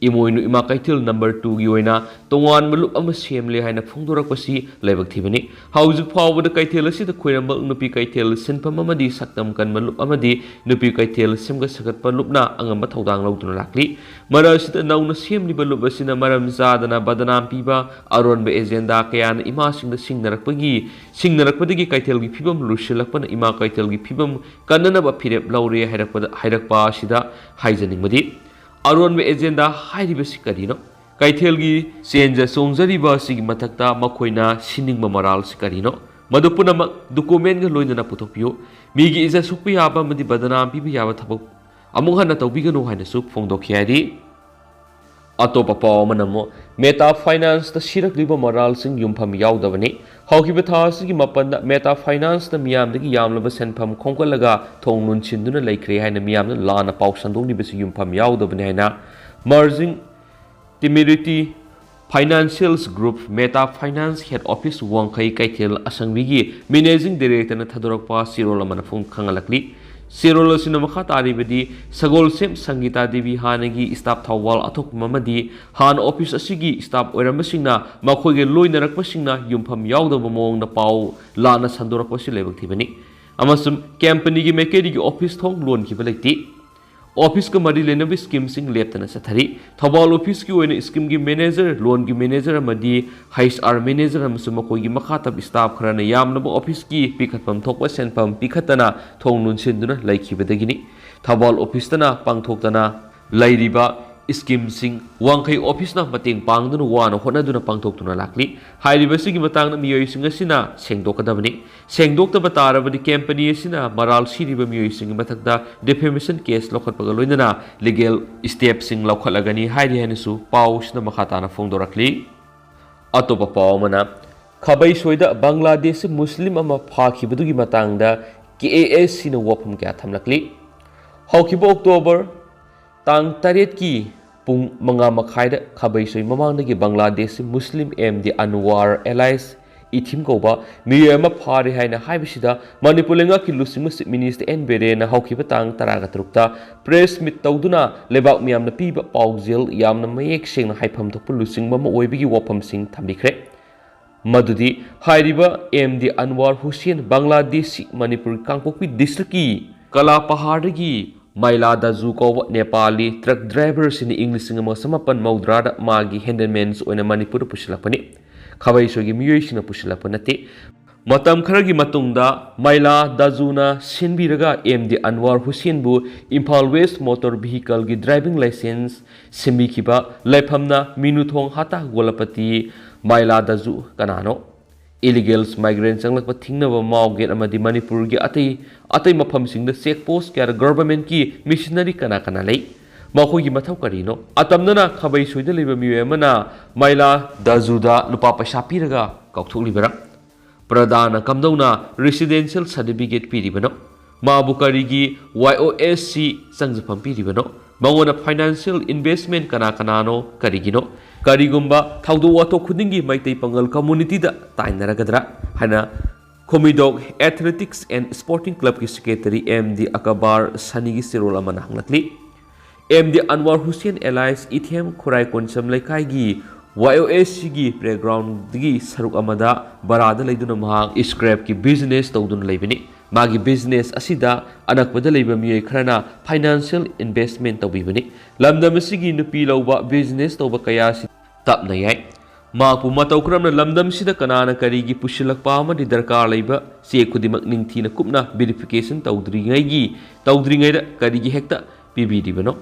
ꯏꯃꯣꯏꯅꯨ ꯏꯃꯥ ꯀꯩꯊꯦꯜ number two ꯒꯤ ꯑꯣꯏꯅ ꯇꯣꯉꯥꯟꯕ ꯂꯨꯞ ꯑꯃ ꯁꯦꯝꯂꯦ ꯍꯥꯏꯅ ꯐꯣꯡꯗꯣꯔꯛꯄꯁꯤ ꯂꯥꯏꯕꯛ ꯊꯤꯕꯅꯤ꯫ ꯍꯧꯖꯤꯛ ꯐꯥꯎꯕꯗ ꯀꯩꯊꯦꯜ ꯑꯁꯤꯗ ꯈꯣꯏꯔꯝꯕ ꯅꯨꯄꯤ ꯀꯩꯊꯦꯜ ꯁꯤꯟꯐꯝ ꯑꯃꯗꯤ ꯁꯛꯇꯝ ꯀꯟꯕ ꯂꯨꯞ ꯑꯃꯗꯤ ꯅꯨꯄꯤ ꯀꯩꯊꯦꯜ ꯁꯦꯝꯒꯠ ꯁꯥꯒꯠꯄ ꯂꯨꯞꯅ ꯑꯉꯝꯕ ꯊꯧꯗꯥꯡ ꯂꯧꯗꯨꯅ ꯂꯥꯛꯂꯤ꯫ ꯃꯔꯛ ꯑꯁꯤꯗ ꯅꯧꯅ ꯁꯦꯝꯂꯤꯕ ꯂꯨꯞ ꯑꯁꯤꯅ ꯃꯔꯝ ꯆꯥꯗꯅ ꯕꯗꯅꯥꯝ ꯄꯤꯕ ꯑꯔꯣꯟꯕ agenda ꯀꯌꯥꯅ ꯏꯃꯥꯁꯤꯡꯗ ꯁꯤꯡꯅꯔꯛꯄꯒꯤ, ꯁꯤꯡꯅꯔꯛꯄꯗꯒꯤ ꯀꯩꯊꯦꯜꯒꯤ ꯐꯤꯕꯝ ꯂꯨꯁꯤꯜꯂꯛꯄꯅ ꯏꯃꯥ ꯀꯩꯊꯦꯜꯒꯤ ꯐꯤꯕꯝ ꯀꯟꯅꯅꯕ ꯐꯤꯔꯦꯞ ꯂꯧꯔꯦ ꯍꯥꯏꯔꯛꯄꯗ, ꯍꯥꯏꯔꯛꯄ ꯑꯁꯤꯗ ꯍꯥꯏꯖꯅꯤꯡꯕꯗꯤ, ꯑꯔꯣꯟꯕ agenda ꯍꯥꯏꯔꯤꯕꯁꯤ ꯀꯔꯤꯅꯣ? ꯀꯩꯊꯦꯜꯒꯤ ꯆꯦꯟꯖ ꯆꯣꯡꯖꯔꯤꯕ ꯑꯁꯤꯒꯤ ꯃꯊꯛꯇ ꯃꯈꯣꯏꯅ ꯁꯤꯅꯤꯡꯕ ꯃꯔꯥꯜꯁꯤ ꯀꯔꯤꯅꯣ? ꯃꯗꯨ ꯄꯨꯝꯅꯃꯛ ꯗꯣꯀꯨꯃꯦꯟꯒ ꯂꯣꯏꯅꯅ ꯄꯨꯊꯣꯛꯄꯤꯌꯨ꯫ ꯃꯤꯒꯤ ꯏꯖꯠ ꯁꯣꯛꯄ ꯌꯥꯕ ꯑꯃꯗꯤ ꯕꯗꯅꯥꯝ ꯄꯤꯕ ꯌꯥꯕ ꯊꯕꯛ ꯑꯃꯨꯛ ꯍꯟꯅ ꯇꯧꯕꯤꯒꯅꯨ ꯍꯥꯏꯅꯁꯨ ꯐꯣꯡꯗꯣꯛꯈꯤ ꯍꯥꯏꯔꯤ꯫ ꯑꯇꯣꯞꯄ ꯄꯥꯎ ꯑꯃꯅ ꯑꯃꯨꯛ ꯃꯦꯇꯥ ꯐꯥꯏꯅꯥꯟꯁꯇ ꯁꯤꯔꯛꯂꯤꯕ ꯃꯔꯥꯜꯁꯤꯡ ꯌꯨꯝꯐꯝ ꯌꯥꯎꯗꯕꯅꯤ꯫ ꯍꯧꯈꯤꯕ ꯊꯥ ꯑꯁꯤꯒꯤ ꯃꯥꯄꯟꯗ ꯃꯦꯇꯥ ꯐꯥꯏꯅꯥꯟꯁꯅ ꯃꯤꯌꯥꯝꯗꯒꯤ ꯌꯥꯝꯂꯕ ꯁꯦꯟꯐꯝ ꯈꯣꯝꯒꯠꯂꯒ ꯊꯣꯡ ꯂꯣꯟꯁꯤꯟꯗꯨꯅ ꯂꯩꯈ꯭ꯔꯦ ꯍꯥꯏꯅ ꯃꯤꯌꯥꯝꯅ ꯂꯥꯟꯅ ꯄꯥꯎ ꯁꯟꯗꯣꯛꯂꯤꯕꯁꯤ ꯌꯨꯝꯐꯝ ꯌꯥꯎꯗꯕꯅꯤ ꯍꯥꯏꯅ Merging Temerity Financials Group, meta finance head office, ꯋꯥꯡꯈꯩ ꯀꯩꯊꯦꯜ ꯑꯁꯪꯕꯤꯒꯤ ꯃꯦꯅꯦꯖꯤꯡ ꯗꯥꯏꯔꯦꯛꯇꯔꯅ ꯊꯥꯗꯣꯔꯛꯄ ꯆꯦꯔꯣꯜ ꯑꯃꯅ ꯐꯣꯡ-, ꯈꯪꯍꯜꯂꯛꯂꯤ꯫ ꯆꯦꯔꯣꯜ ꯑꯁꯤꯅ ꯃꯈꯥ ꯇꯥꯔꯤꯕꯗꯤ, ꯁꯒꯣꯜꯁꯦꯝ ꯁꯪꯒꯤꯇꯥ ꯗꯦꯕꯤ, ꯍꯥꯟꯅꯒꯤ ꯁ꯭ꯇꯥꯐ ꯊꯧꯕꯥꯜ ꯑꯊꯣꯛꯄꯝ ꯑꯃꯗꯤ ꯍꯥꯟꯅ ꯑꯣꯐꯤꯁ ꯑꯁꯤꯒꯤ ꯁ꯭ꯇꯥꯐ ꯑꯣꯏꯔꯝꯕꯁꯤꯡꯅ ꯃꯈꯣꯏꯒ ꯂꯣꯏꯅꯔꯛꯄꯁꯤꯡꯅ ꯌꯨꯝꯐꯝ ꯌꯥꯎꯗꯕ ꯃꯑꯣꯡꯗ ꯄꯥꯎ ꯂꯥꯟꯅ ꯁꯟꯗꯣꯔꯛꯄ ꯑꯁꯤ ꯂꯥꯏꯕꯛ ꯊꯤꯕꯅꯤ꯫ ꯑꯃꯁꯨꯡ ꯀꯝꯄꯅꯤꯒꯤ ꯃꯥꯏꯀꯩꯗꯒꯤ ꯑꯣꯐꯤꯁ ꯊꯣꯡ ꯂꯣꯟꯈꯤꯕ ꯂꯩꯇꯦ꯫ ꯑꯣꯐꯤꯁꯀ ꯃꯔꯤ ꯂꯩꯅꯕ ꯁ꯭ꯀꯤꯝꯁꯤꯡ ꯂꯦꯞꯇꯅ ꯆꯠꯊꯔꯤ꯫ ꯊꯧꯕꯥꯜ ꯑꯣꯐꯤꯁꯀꯤ ꯑꯣꯏꯅ ꯁ꯭ꯀꯤꯝꯒꯤ ꯃꯦꯅꯦꯖꯔ, ꯂꯣꯟꯒꯤ ꯃꯦꯅꯦꯖꯔ ꯑꯃꯗꯤ ꯍꯩꯆ ꯑꯥꯔ ꯃꯦꯅꯦꯖꯔ ꯑꯃꯁꯨꯡ ꯃꯈꯣꯏꯒꯤ ꯃꯈꯥ ꯇꯥꯕ ꯁ꯭ꯇꯥꯐ ꯈꯔꯅ ꯌꯥꯝꯂꯕ ꯑꯣꯐꯤꯁꯀꯤ ꯄꯤꯈꯠꯐꯝ ꯊꯣꯛꯄ ꯁꯦꯟꯐꯝ ꯄꯤꯈꯠꯇꯅ ꯊꯣꯡ ꯂꯣꯟꯁꯤꯟꯗꯨꯅ ꯂꯩꯈꯤꯕꯗꯒꯤꯅꯤ꯫ ꯊꯧꯕꯥꯜ ꯑꯣꯐꯤꯁꯇꯅ ꯄꯥꯡꯊꯣꯛꯇꯅ ꯂꯩꯔꯤꯕ ꯁ꯭ꯀꯤꯝꯁꯤꯡ ꯋꯥꯡꯈꯩ ꯑꯣꯐꯤꯁꯅ ꯃꯇꯦꯡ ꯄꯥꯡꯗꯨꯅ ꯋꯥꯅ ꯍꯣꯠꯅꯗꯨꯅ ꯄꯥꯡꯊꯣꯛꯇꯨꯅ ꯂꯥꯛꯂꯤ꯫ ꯍꯥꯏꯔꯤꯕꯁꯤꯒꯤ ꯃꯇꯥꯡꯗ ꯃꯤꯑꯣꯏꯁꯤꯡ ꯑꯁꯤꯅ ꯁꯦꯡꯗꯣꯛꯀꯗꯕꯅꯤ꯫ ꯁꯦꯡꯗꯣꯛꯇꯕ ꯇꯥꯔꯕꯗꯤ ꯀꯝꯄꯅꯤ ꯑꯁꯤꯅ ꯃꯔꯥꯜ ꯁꯤꯔꯤꯕ ꯃꯤꯑꯣꯏꯁꯤꯡꯒꯤ ꯃꯊꯛꯇ ꯗꯤꯐꯦꯃꯦꯁꯟ ꯀꯦꯁ ꯂꯧꯈꯠꯄꯒ ꯂꯣꯏꯅꯅ ꯂꯤꯒꯦꯜ ꯁ꯭ꯇꯦꯞꯁꯤꯡ ꯂꯧꯈꯠꯂꯒꯅꯤ ꯍꯥꯏꯔꯤ ꯍꯥꯏꯅꯁꯨ ꯄꯥꯎꯁꯤꯅ ꯃꯈꯥ ꯇꯥꯅ ꯐꯣꯡꯗꯣꯔꯛꯂꯤ꯫ ꯑꯇꯣꯞꯄ ꯄꯥꯎ ꯑꯃꯅ, ꯈꯥꯕꯩ ꯁꯣꯏꯗ ꯕꯪꯒ꯭ꯂꯥꯗꯦꯁꯤ ꯃꯨꯁꯂꯤꯝ ꯑꯃ ꯐꯥꯈꯤꯕꯗꯨꯒꯤ ꯃꯇꯥꯡꯗ ꯀꯦ ꯑꯦ ꯑꯦꯁ ꯁꯤꯅ ꯋꯥꯐꯝ ꯀꯌꯥ ꯊꯝꯂꯛꯂꯤ꯫ ꯍꯧꯈꯤꯕ ꯑꯣꯛꯇꯣꯕꯔ ꯇꯥꯡ ꯇꯔꯦꯠꯀꯤ ꯄꯨꯡ ꯃꯉꯥ ꯃꯈꯥꯏꯗ ꯈꯥꯕꯩꯁꯣꯏ ꯃꯃꯥꯡꯗꯒꯤ ꯕꯪꯒ꯭ꯂꯥꯗꯦꯁꯁꯤ ꯃꯨꯁꯂꯤꯝ ꯑꯦꯝ ꯗꯤ ꯑꯟꯋꯥꯔ ꯑꯦꯂꯥꯏꯁ ꯏꯊꯤꯝ ꯀꯧꯕ ꯃꯤꯑꯣꯏ ꯑꯃ ꯐꯥꯔꯦ ꯍꯥꯏꯅ ꯍꯥꯏꯕꯁꯤꯗ ꯃꯅꯤꯄꯨꯔ ꯂꯩꯉꯥꯛꯀꯤ ꯂꯨꯆꯤꯡꯕ ꯆꯤꯐ ꯃꯤꯅꯤꯁꯇꯔ ꯑꯦꯟ ꯕꯤꯔꯦꯟꯅ ꯍꯧꯈꯤꯕ ꯇꯥꯡ ꯇꯔꯥꯒ ꯇꯔꯨꯛꯇ ꯄ꯭ꯔꯦꯁ ꯃꯤꯠ ꯇꯧꯗꯨꯅ ꯂꯩꯕꯥꯛ ꯃꯤꯌꯥꯝꯅ ꯄꯤꯕ ꯄꯥꯎꯖꯦꯜ ꯌꯥꯝꯅ ꯃꯌꯦꯛ ꯁꯦꯡꯅ ꯍꯥꯏꯐꯝ ꯊꯣꯛꯄ ꯂꯨꯆꯤꯡꯕ ꯑꯃ ꯑꯣꯏꯕꯒꯤ ꯋꯥꯐꯝꯁꯤꯡ ꯊꯝꯕꯤꯈ꯭ꯔꯦ꯫ ꯃꯗꯨꯗꯤ ꯍꯥꯏꯔꯤꯕ ꯑꯦꯝ ꯗꯤ ꯑꯟꯋꯥꯔ ꯍꯨꯁꯦꯟ ꯕꯪꯒ꯭ꯂꯥꯗꯦꯁꯤ ꯃꯅꯤꯄꯨꯔꯒꯤ ꯀꯥꯡꯄꯣꯛꯄꯤ ꯗꯤꯁꯇ꯭ꯔꯤꯛꯀꯤ ꯀꯂꯥꯄꯍꯥꯔꯗꯒꯤ ꯃꯥꯏꯂꯥ ꯗꯥꯖꯨ ꯀꯧꯕ ꯅꯦꯄꯥꯂꯤ ꯇ꯭ꯔꯛ ꯗ꯭ꯔꯥꯏꯚꯔ ꯑꯁꯤꯅ ꯏꯪ ꯂꯤꯁꯤꯡ ꯑꯃ ꯆꯃꯥꯄꯟ ꯃꯧꯗ꯭ꯔꯥꯗ ꯃꯥꯒꯤ ꯍꯦꯟꯗꯃꯦꯟꯁ ꯑꯣꯏꯅ ꯃꯅꯤꯄꯨꯔꯗ ꯄꯨꯁꯤꯜꯂꯛꯄꯅꯤ꯫ ꯈꯥꯕꯩꯁꯣꯏꯒꯤ ꯃꯤꯑꯣꯏꯁꯤꯡꯅ ꯄꯨꯁꯤꯜꯂꯛꯄ ꯅꯠꯇꯦ꯫ ꯃꯇꯝ ꯈꯔꯒꯤ ꯃꯇꯨꯡꯗ ꯃꯥꯏꯂꯥ ꯗꯥꯖꯨꯅ ꯁꯤꯟꯕꯤꯔꯒ ꯑꯦꯝ ꯗꯤ ꯑꯟꯋꯥꯔ ꯍꯨꯁꯦꯟꯕꯨ ꯏꯝꯐꯥꯜ ꯋꯦꯁ ꯃꯣꯇꯣꯔ ꯚꯤꯍꯤꯀꯜꯒꯤ ꯗ꯭ꯔꯥꯏꯚꯤꯡ ꯂꯥꯏꯁꯦꯟꯁ ꯁꯦꯝꯕꯤꯈꯤꯕ ꯂꯩꯐꯝꯅ ꯃꯤꯅꯨꯊꯣꯡ ꯍꯥꯇꯥ ꯒꯣꯂꯄꯇꯤ꯫ ꯃꯥꯏꯂꯥ ꯗꯥꯖꯨ ꯀꯅꯥꯅꯣ? Illegal migrant ꯆꯪꯂꯛꯄ ꯊꯤꯡꯅꯕ ꯃꯥꯎ ꯒꯦꯠ ꯑꯃꯗꯤ ꯃꯅꯤꯄꯨꯔꯒꯤ ꯑꯇꯩ ꯑꯇꯩ ꯃꯐꯝꯁꯤꯡꯗ check post ꯀꯌꯥꯗ government ꯀꯤ missionary ꯀꯅꯥ ꯀꯅꯥ ꯂꯩ? ꯃꯈꯣꯏꯒꯤ ꯃꯊꯧ ꯀꯔꯤꯅꯣ? ꯑꯇꯝꯅꯅ ꯈꯥꯕꯩ ꯁꯣꯏꯗ ꯂꯩꯕ ꯃꯤꯑꯣꯏ ꯑꯃꯅ ꯃꯥꯏꯂꯥ ꯗꯥꯖꯨꯗ ꯂꯨꯄꯥ ꯄꯩꯁꯥ ꯄꯤꯔꯒ ꯀꯥꯎꯊꯣꯛꯂꯤꯕꯔꯥ? Pradhan ꯀꯝꯗꯧꯅ residential certificate ꯄꯤꯔꯤꯕꯅꯣ? ꯃꯥꯕꯨ ꯀꯔꯤꯒꯤ Y O S C ꯆꯪꯖꯐꯝ ꯄꯤꯔꯤꯕꯅꯣ? ꯃꯉꯣꯟꯗ financial investment ꯀꯅꯥ ꯀꯅꯥꯅꯣ? ꯀꯔꯤꯒꯤꯅꯣ? ꯀꯔꯤꯒꯨꯝꯕ ꯊꯧꯗꯣꯛ ꯋꯥꯊꯣꯛ ꯈꯨꯗꯤꯡꯒꯤ ꯃꯩꯇꯩ ꯄꯥꯉꯜ community ꯗ ꯇꯥꯏꯅꯔꯒꯗ꯭ꯔꯥ ꯍꯥꯏꯅ ꯈꯨꯃꯤꯗꯣꯛ Athletics and Sporting Club ꯀꯤ secretary M D ꯑꯀꯕꯥꯔ ꯁꯅꯤꯒꯤ ꯆꯦꯔꯣꯜ ꯑꯃꯅ ꯍꯪꯂꯛꯂꯤ꯫ M D ꯑꯟꯋꯔ ꯍꯨꯁꯦꯟ alias ꯏꯊꯦꯝ ꯈꯨꯔꯥꯏ ꯀꯣꯟꯁꯝ ꯂꯩꯀꯥꯏꯒꯤ Y O S C ꯒꯤ playground ꯗꯒꯤ ꯁꯔꯨꯛ ꯑꯃꯗ ꯕꯔꯥꯗ ꯂꯩꯗꯨꯅ ꯃꯍꯥꯛ scrap ꯀꯤ business ꯇꯧꯗꯨꯅ ꯂꯩꯕꯅꯤ꯫ ꯃꯥꯒꯤ business ꯑꯁꯤꯗ ꯑꯅꯛꯄꯗ ꯂꯩꯕ ꯃꯤꯑꯣꯏ ꯈꯔꯅ financial investment ꯇꯧꯕꯤꯕꯅꯤ꯫ ꯂꯝꯗꯝ ꯑꯁꯤꯒꯤ ꯅꯨꯄꯤ ꯂꯧꯕ business ꯇꯧꯕ ꯀꯌꯥ ꯑꯁꯤ ꯇꯞꯅ ꯌꯥꯏ꯫ ꯃꯍꯥꯛꯄꯨ ꯃꯇꯧ ꯀꯔꯝꯅ ꯂꯝꯗꯝꯁꯤꯗ ꯀꯅꯥꯅ ꯀꯔꯤꯒꯤ ꯄꯨꯁꯤꯜꯂꯛꯄ ꯑꯃꯗꯤ ꯗꯔꯀꯥꯔ ꯂꯩꯕ ꯆꯦ ꯈꯨꯗꯤꯡꯃꯛ ꯅꯤꯡꯊꯤꯅ ꯀꯨꯞꯅ verification ꯇꯧꯗ꯭ꯔꯤꯉꯩꯒꯤ, ꯇꯧꯗ꯭ꯔꯤꯉꯩꯗ ꯀꯔꯤꯒꯤ ꯍꯦꯛꯇ ꯄꯤꯕꯤꯔꯤꯕꯅꯣ?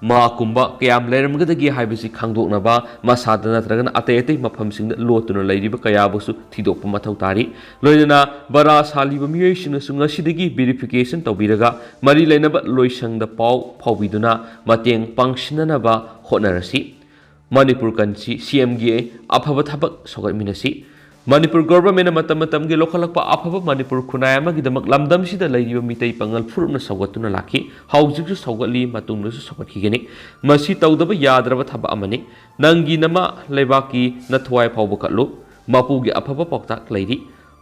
ꯃꯍꯥꯛꯀꯨꯝꯕ ꯀꯌꯥꯝ ꯂꯩꯔꯝꯒꯗꯒꯦ ꯍꯥꯏꯕꯁꯤ ꯈꯪꯗꯣꯛꯅꯕ ꯃꯁꯥꯗ ꯅꯠꯇ꯭ꯔꯒꯅ ꯑꯇꯩ ꯑꯇꯩ ꯃꯐꯝꯁꯤꯡꯗ ꯂꯣꯠꯇꯨꯅ ꯂꯩꯔꯤꯕ ꯀꯌꯥꯕꯨꯁꯨ ꯊꯤꯗꯣꯛꯄ ꯃꯊꯧ ꯇꯥꯔꯤ꯫ ꯂꯣꯏꯅꯅ ꯕꯔꯥ ꯁꯥꯜꯂꯤꯕ ꯃꯤꯑꯣꯏꯁꯤꯡꯅꯁꯨ ꯉꯁꯤꯗꯒꯤ verification ꯇꯧꯕꯤꯔꯒ ꯃꯔꯤ ꯂꯩꯅꯕ ꯂꯣꯏꯁꯪꯗ ꯄꯥꯎ ꯐꯥꯎꯕꯤꯗꯨꯅ ꯃꯇꯦꯡ ꯄꯥꯡꯁꯤꯟꯅꯅꯕ ꯍꯣꯠꯅꯔꯁꯤ꯫ ꯃꯅꯤꯄꯨꯔ ꯀꯟꯁꯤ, C M ꯒꯤ ꯑꯐꯕ ꯊꯕꯛ ꯁꯧꯒꯠꯃꯤꯟꯅꯁꯤ꯫ ꯃꯅꯤꯄꯨꯔ government ꯅ ꯃꯇꯝ ꯃꯇꯝꯒꯤ ꯂꯧꯈꯠꯂꯛꯄ ꯑꯐꯕ ꯃꯅꯤꯄꯨꯔ ꯈꯨꯟꯅꯥꯏ ꯑꯃꯒꯤꯗꯃꯛ ꯂꯝꯗꯝꯁꯤꯗ ꯂꯩꯔꯤꯕ ꯃꯤꯇꯩ ꯄꯥꯉꯜ ꯐꯨꯔꯨꯞꯅ ꯁꯧꯒꯠꯇꯨꯅ ꯂꯥꯛꯈꯤ꯫ ꯍꯧꯖꯤꯛꯁꯨ ꯁꯧꯒꯠꯂꯤ, ꯃꯇꯨꯡꯗꯁꯨ ꯁꯧꯒꯠꯈꯤꯒꯅꯤ꯫ ꯃꯁꯤ ꯇꯧꯗꯕ ꯌꯥꯗ꯭ꯔꯕ ꯊꯕꯛ ꯑꯃꯅꯤ꯫ ꯅꯪꯒꯤ ꯅꯃꯥ ꯂꯩꯕꯥꯛꯀꯤ ꯅꯊ꯭ꯋꯥꯏ ꯐꯥꯎꯕ ꯀꯠꯂꯨ꯫ ꯃꯄꯨꯒꯤ ꯑꯐꯕ ꯄꯥꯎꯇꯥꯛ ꯂꯩꯔꯤ꯫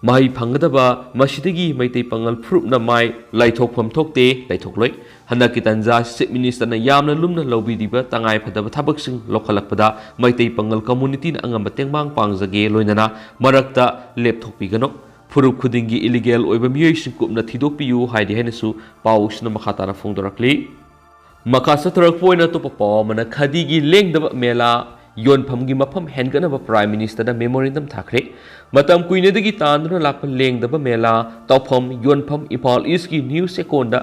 ꯃꯍꯩ ꯐꯪꯒꯗꯕ ꯃꯁꯤꯗꯒꯤ ꯃꯩꯇꯩ ꯄꯥꯉꯜ ꯐꯨꯔꯨꯞꯅ ꯃꯥꯏ ꯂꯥꯏꯊꯣꯛꯐꯝ ꯊꯣꯛꯇꯦ, ꯂꯩꯊꯣꯛꯂꯣꯏ꯫ ꯍꯟꯗꯛꯀꯤ ꯇꯥꯟꯖꯥ Chief Minister ꯅ ꯌꯥꯝꯅ ꯂꯨꯝꯅ ꯂꯧꯕꯤꯔꯤꯕ ꯇꯉꯥꯏ ꯐꯗꯕ ꯊꯕꯛꯁꯤꯡ ꯂꯧꯈꯠꯂꯛꯄꯗ ꯃꯩꯇꯩ ꯄꯥꯉꯜ community ꯅ ꯑꯉꯝꯕ ꯇꯦꯡꯕꯥꯡ ꯄꯥꯡꯖꯒꯦ, ꯂꯣꯏꯅꯅ ꯃꯔꯛꯇ ꯂꯦꯞꯊꯣꯛꯄꯤꯒꯅꯨ꯫ ꯐꯨꯔꯨꯞ ꯈꯨꯗꯤꯡꯒꯤ illegal ꯑꯣꯏꯕ ꯃꯤꯑꯣꯏꯁꯤꯡ ꯀꯨꯞꯅ ꯊꯤꯗꯣꯛꯄꯤꯌꯨ ꯍꯥꯏꯗꯤ ꯍꯥꯏꯅꯁꯨ ꯄꯥꯎꯁꯤꯅ ꯃꯈꯥ ꯇꯥꯅ ꯐꯣꯡꯗꯣꯔꯛꯂꯤ꯫ ꯃꯈꯥ ꯆꯠꯊꯔꯛꯄ ꯑꯣꯏꯅ ꯑꯇꯣꯞꯄ ꯄꯥꯎ ꯑꯃꯅ ꯈꯥꯗꯤꯒꯤ ꯂꯦꯡꯗꯕ ꯃꯦꯂꯥ ꯌꯣꯟꯐꯝꯒꯤ ꯃꯐꯝ ꯍꯦꯟꯒꯠꯅꯕ Prime Minister ꯗ memorandum ꯊꯥꯈ꯭ꯔꯦ꯫ ꯃꯇꯝ ꯀꯨꯏꯅꯗꯒꯤ ꯇꯥꯟꯗꯨꯅ ꯂꯥꯛꯄ ꯂꯦꯡꯗꯕ ꯃꯦꯂꯥ ꯇꯧꯐꯝ ꯌꯣꯟꯐꯝ ꯏꯝꯐꯥꯜ East ꯀꯤ New ꯆꯦꯛꯀꯣꯟꯗ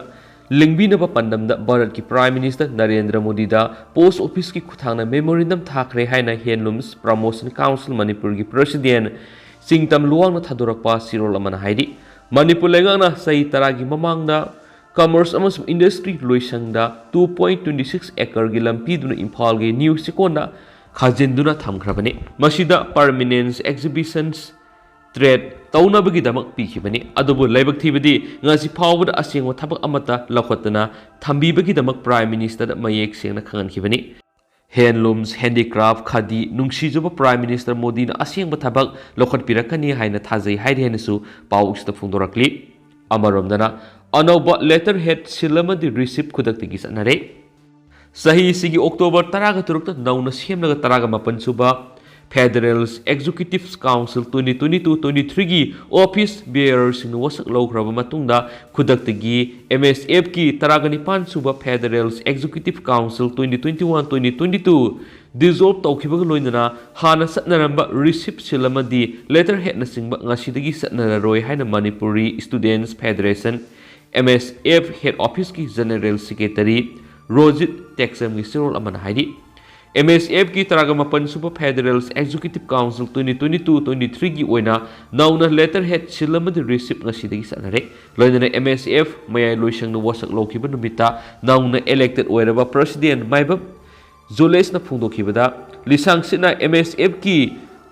ꯂꯤꯡꯕꯤꯅꯕ ꯄꯥꯟꯗꯝꯗ ꯚꯥꯔꯠꯀꯤ Prime Minister Narendra ꯃꯣꯗꯤꯗ Post Office ꯀꯤ ꯈꯨꯠꯊꯥꯡꯗ memorandum ꯊꯥꯈ꯭ꯔꯦ ꯍꯥꯏꯅ Handlooms Promotion Council ꯃꯅꯤꯄꯨꯔꯒꯤ President ꯆꯤꯡꯇꯝ ꯂꯨꯋꯥꯡꯅ ꯊꯥꯗꯣꯔꯛꯄ ꯆꯦꯔꯣꯜ ꯑꯃꯅ ꯍꯥꯏꯔꯤ, ꯃꯅꯤꯄꯨꯔ ꯂꯩꯉꯥꯛꯅ ꯆꯍꯤ ꯇꯔꯥꯒꯤ ꯃꯃꯥꯡꯗ Commerce ꯑꯃꯁꯨꯡ Industry ꯂꯣꯏꯁꯪꯗ two point twenty six acre ꯒꯤ ꯂꯝ ꯄꯤꯗꯨꯅ ꯏꯝꯐꯥꯜꯒꯤ ꯅ꯭ꯌꯨ ꯆꯦꯛꯀꯣꯟꯗ ꯈꯥꯖꯤꯟꯗꯨꯅ ꯊꯝꯈ꯭ꯔꯕꯅꯤ꯫ ꯃꯁꯤꯗ permanent exhibitions trade ꯇꯧꯅꯕꯒꯤꯗꯃꯛ ꯄꯤꯈꯤꯕꯅꯤ꯫ ꯑꯗꯨꯕꯨ ꯂꯥꯏꯕꯛ ꯊꯤꯕꯗꯤ ꯉꯁꯤ ꯐꯥꯎꯕꯗ ꯑꯁꯦꯡꯕ ꯊꯕꯛ ꯑꯃꯠꯇ ꯂꯧꯈꯠꯇꯅ ꯊꯝꯕꯤꯕꯒꯤꯗꯃꯛ Prime Minister ꯗ ꯃꯌꯦꯛ ꯁꯦꯡꯅ ꯈꯪꯍꯟꯈꯤꯕꯅꯤ꯫ Handlooms, handicraft, ꯈꯥꯗꯤ, ꯅꯨꯡꯁꯤꯖꯕ Prime Minister ꯃꯣꯗꯤꯅ ꯑꯁꯦꯡꯕ ꯊꯕꯛ ꯂꯧꯈꯠꯄꯤꯔꯛꯀꯅꯤ ꯍꯥꯏꯅ ꯊꯥꯖꯩ ꯍꯥꯏꯔꯤ ꯍꯥꯏꯅꯁꯨ ꯄꯥꯎ ꯑꯁꯤꯗ ꯐꯣꯡꯗꯣꯔꯛꯂꯤ꯫ ꯑꯃꯔꯣꯝꯗꯅ, ꯑꯅꯧꯕ letterhead seal ꯑꯃꯗꯤ receipt ꯈꯨꯗꯛꯇꯒꯤ ꯆꯠꯅꯔꯦ꯫ ꯆꯍꯤꯁꯤꯒꯤ October ꯇꯔꯥꯒ ꯇꯔꯨꯛꯇ ꯅꯧꯅ ꯁꯦꯝꯂꯒ ꯇꯔꯥꯒ ꯃꯥꯄꯟ ꯁꯨꯕ Federal Executive Council twenty twenty-two twenty-three ꯒꯤ office bearer ꯁꯤꯡꯅ ꯋꯥꯁꯛ ꯂꯧꯈ꯭ꯔꯕ ꯃꯇꯨꯡꯗ ꯈꯨꯗꯛꯇꯒꯤ M S F ꯀꯤ ꯇꯔꯥꯒ ꯅꯤꯄꯥꯟ ꯁꯨꯕ Federal Executive Council twenty twenty-one twenty twenty-two dissolve ꯇꯧꯈꯤꯕꯒ ꯂꯣꯏꯅꯅ ꯍꯥꯟꯅ ꯆꯠꯅꯔꯝꯕ receipt seal ꯑꯃꯗꯤ letterhead ꯅꯆꯤꯡꯕ ꯉꯁꯤꯗꯒꯤ ꯆꯠꯅꯔꯔꯣꯏ ꯍꯥꯏꯅ Manipuri Students Federation, M S F head office ꯀꯤ General Secretary ꯔꯣꯖꯤꯠ ꯇꯦꯛꯆꯝꯒꯤ ꯆꯦꯔꯣꯜ ꯑꯃꯅ ꯍꯥꯏꯔꯤ꯫ M S F ꯀꯤ ꯇꯔꯥꯒ ꯃꯥꯄꯟ ꯁꯨꯕ Federal Executive Council twenty twenty-two twenty-three ꯒꯤ ꯑꯣꯏꯅ ꯅꯧꯅ letterhead seal ꯑꯃꯗꯤ receipt ꯉꯁꯤꯗꯒꯤ ꯆꯠꯅꯔꯦ꯫ ꯂꯣꯏꯅꯅ M S F ꯃꯌꯥꯏ ꯂꯣꯏꯁꯪꯅ ꯋꯥꯁꯛ ꯂꯧꯈꯤꯕ ꯅꯨꯃꯤꯠꯇ ꯅꯧꯅ elected ꯑꯣꯏꯔꯕ President ꯃꯥꯏꯕꯝ ꯖꯣꯂꯦꯁꯅ ꯐꯣꯡꯗꯣꯛꯈꯤꯕꯗ, ꯂꯤꯁꯥꯡꯁꯤꯠꯅ M S F ꯀꯤ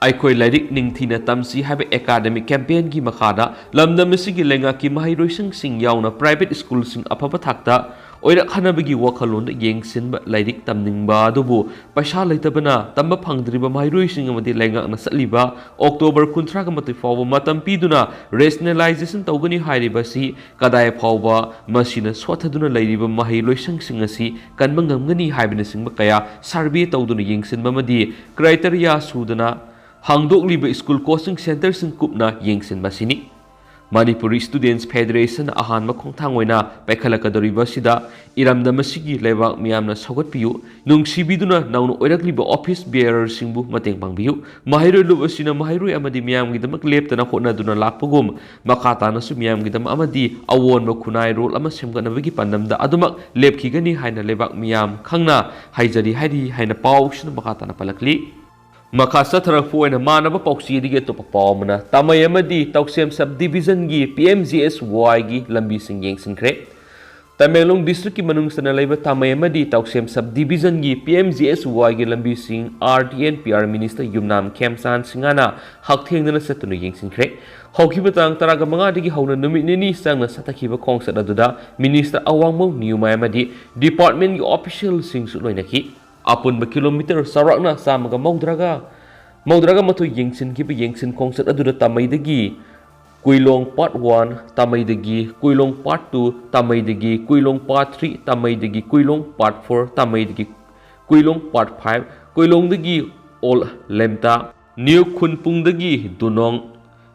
ꯑꯩꯈꯣꯏ ꯂꯥꯏꯔꯤꯛ ꯅꯤꯡꯊꯤꯅ ꯇꯝꯁꯤ ꯍꯥꯏꯕ academic campaign ꯒꯤ ꯃꯈꯥꯗ ꯂꯝꯗꯝ ꯑꯁꯤꯒꯤ ꯂꯩꯉꯥꯛꯀꯤ ꯃꯍꯩꯔꯣꯏꯁꯪꯁꯤꯡ ꯌꯥꯎꯅ private school ꯁꯤꯡ ꯑꯐꯕ ꯊꯥꯛꯇ ꯑꯣꯏꯔꯛꯍꯟꯅꯕꯒꯤ ꯋꯥꯈꯜꯂꯣꯟꯗ ꯌꯦꯡꯁꯤꯟꯕ ꯂꯥꯏꯔꯤꯛ ꯇꯝꯅꯤꯡꯕ ꯑꯗꯨꯕꯨ ꯄꯩꯁꯥ ꯂꯩꯇꯕꯅ ꯇꯝꯕ ꯐꯪꯗ꯭ꯔꯤꯕ ꯃꯍꯩꯔꯣꯏꯁꯤꯡ ꯑꯃꯗꯤ ꯂꯩꯉꯥꯛꯅ ꯆꯠꯂꯤꯕ October ꯀꯨꯟꯊ꯭ꯔꯥꯒ ꯃꯥꯊꯣꯏ ꯐꯥꯎꯕ ꯃꯇꯝ ꯄꯤꯗꯨꯅ rationalization ꯇꯧꯒꯅꯤ ꯍꯥꯏꯔꯤꯕ ꯑꯁꯤ ꯀꯗꯥꯏ ꯐꯥꯎꯕ ꯃꯁꯤꯅ ꯁꯣꯠꯊꯗꯨꯅ ꯂꯩꯔꯤꯕ ꯃꯍꯩ ꯂꯣꯏꯁꯪꯁꯤꯡ ꯑꯁꯤ ꯀꯟꯕ ꯉꯝꯒꯅꯤ ꯍꯥꯏꯕꯅꯆꯤꯡꯕ ꯀꯌꯥ survey ꯇꯧꯗꯨꯅ ꯌꯦꯡꯁꯤꯟꯕ ꯑꯃꯗꯤ criteria ꯁꯨꯗꯅ ꯍꯥꯡꯗꯣꯛꯂꯤꯕ school coaching centre ꯁꯤꯡ ꯀꯨꯞꯅ ꯌꯦꯡꯁꯤꯟꯕ ꯑꯁꯤꯅꯤ꯫ Manipuri Students Federation ꯅ ꯑꯍꯥꯟꯕ ꯈꯣꯡꯊꯥꯡ ꯑꯣꯏꯅ ꯄꯥꯏꯈꯠꯂꯛꯀꯗꯧꯔꯤꯕ ꯑꯁꯤꯗ ꯏꯔꯝꯗꯝ ꯑꯁꯤꯒꯤ ꯂꯩꯕꯥꯛ ꯃꯤꯌꯥꯝꯅ ꯁꯧꯒꯠꯄꯤꯌꯨ, ꯅꯨꯡꯁꯤꯕꯤꯗꯨꯅ ꯅꯧꯅ ꯑꯣꯏꯔꯛꯂꯤꯕ office bearer ꯁꯤꯡꯕꯨ ꯃꯇꯦꯡ ꯄꯥꯡꯕꯤꯌꯨ꯫ ꯃꯍꯩꯔꯣꯏ ꯂꯨꯞ ꯑꯁꯤꯅ ꯃꯍꯩꯔꯣꯏ ꯑꯃꯗꯤ ꯃꯤꯌꯥꯝꯒꯤꯗꯃꯛ ꯂꯦꯞꯇꯅ ꯍꯣꯠꯅꯗꯨꯅ ꯂꯥꯛꯄꯒꯨꯝ, ꯃꯈꯥ ꯇꯥꯅꯁꯨ ꯃꯤꯌꯥꯝꯒꯤꯗꯃꯛ ꯑꯃꯗꯤ ꯑꯑꯣꯟꯕ ꯈꯨꯟꯅꯥꯏꯔꯣꯜ ꯑꯃ ꯁꯦꯝꯒꯠꯅꯕꯒꯤ ꯄꯥꯟꯗꯝꯗ ꯑꯗꯨꯃꯛ ꯂꯦꯞꯈꯤꯒꯅꯤ ꯍꯥꯏꯅ ꯂꯩꯕꯥꯛ ꯃꯤꯌꯥꯝ ꯈꯪꯅ ꯍꯥꯏꯖꯔꯤ ꯍꯥꯏꯔꯤ ꯍꯥꯏꯅ ꯄꯥꯎꯁꯤꯅ ꯃꯈꯥ ꯇꯥꯅ ꯄꯜꯂꯛꯂꯤ꯫ ꯃꯈꯥ ꯆꯠꯊꯔꯛꯄ ꯑꯣꯏꯅ ꯃꯥꯟꯅꯕ ꯄꯥꯎꯆꯦꯗꯒꯤ ꯑꯇꯣꯞꯄ ꯄꯥꯎ ꯑꯃꯅ, ꯇꯥꯃꯩ ꯑꯃꯗꯤ ꯇꯧꯁꯦꯝ sub division ꯒꯤ P M G S Y ꯒꯤ ꯂꯝꯕꯤꯁꯤꯡ ꯌꯦꯡꯁꯤꯟꯈ꯭ꯔꯦ꯫ ꯇꯃꯦꯡꯂꯣꯡ district ꯀꯤ ꯃꯅꯨꯡ ꯆꯟꯅ ꯂꯩꯕ ꯇꯥꯃꯩ ꯑꯃꯗꯤ ꯇꯧꯁꯦꯝ sub division ꯒꯤ P M G S Y ꯒꯤ ꯂꯝꯕꯤꯁꯤꯡ R D N P R minister ꯌꯨꯝꯅꯥꯝ ꯈꯦꯝꯆꯥꯟ ꯁꯤꯡꯍꯅ ꯍꯛꯊꯦꯡꯅꯅ ꯆꯠꯇꯨꯅ ꯌꯦꯡꯁꯤꯟꯈ꯭ꯔꯦ꯫ ꯍꯧꯈꯤꯕ ꯇꯥꯡ ꯇꯔꯥꯃꯉꯥꯗꯒꯤ ꯍꯧꯅ ꯅꯨꯃꯤꯠ ꯅꯤꯅꯤ ꯆꯪꯅ ꯆꯠꯊꯈꯤꯕ ꯈꯣꯡꯆꯠ ꯑꯗꯨꯗ minister ꯑꯋꯥꯡꯕꯧ ꯅꯤꯌꯨꯃꯥꯏ ꯑꯃꯗꯤ department ꯀꯤ official ꯁꯤꯡꯁꯨ ꯂꯣꯏꯅꯈꯤ꯫ ꯑꯄꯨꯟꯕ kilometre ꯆꯥꯎꯔꯥꯛꯅ ꯆꯥꯝꯃꯒ ꯃꯧꯗ꯭ꯔꯥꯒ, ꯃꯧꯗ꯭ꯔꯥꯒ ꯃꯥꯊꯣꯏ ꯌꯦꯡꯁꯤꯟꯈꯤꯕ ꯌꯦꯡꯁꯤꯟ ꯈꯣꯡꯆꯠ ꯑꯗꯨꯗ ꯇꯥꯃꯩꯗꯒꯤ ꯀꯨꯏꯂꯣꯡ part one, ꯇꯥꯃꯩꯗꯒꯤ ꯀꯨꯏꯂꯣꯡ part two, ꯇꯥꯃꯩꯗꯒꯤ ꯀꯨꯏꯂꯣꯡ part three, ꯇꯥꯃꯩꯗꯒꯤ ꯀꯨꯏꯂꯣꯡ part four, ꯇꯥꯃꯩꯗꯒꯤ ꯀꯨꯏꯂꯣꯡ part five, ꯀꯨꯏꯂꯣꯡꯗꯒꯤ ꯑꯣꯜ ꯂꯦꯝꯇꯥ, ꯅ꯭ꯌꯨ ꯈꯨꯟꯄꯨꯡꯗꯒꯤ ꯗꯨꯅꯣꯡ,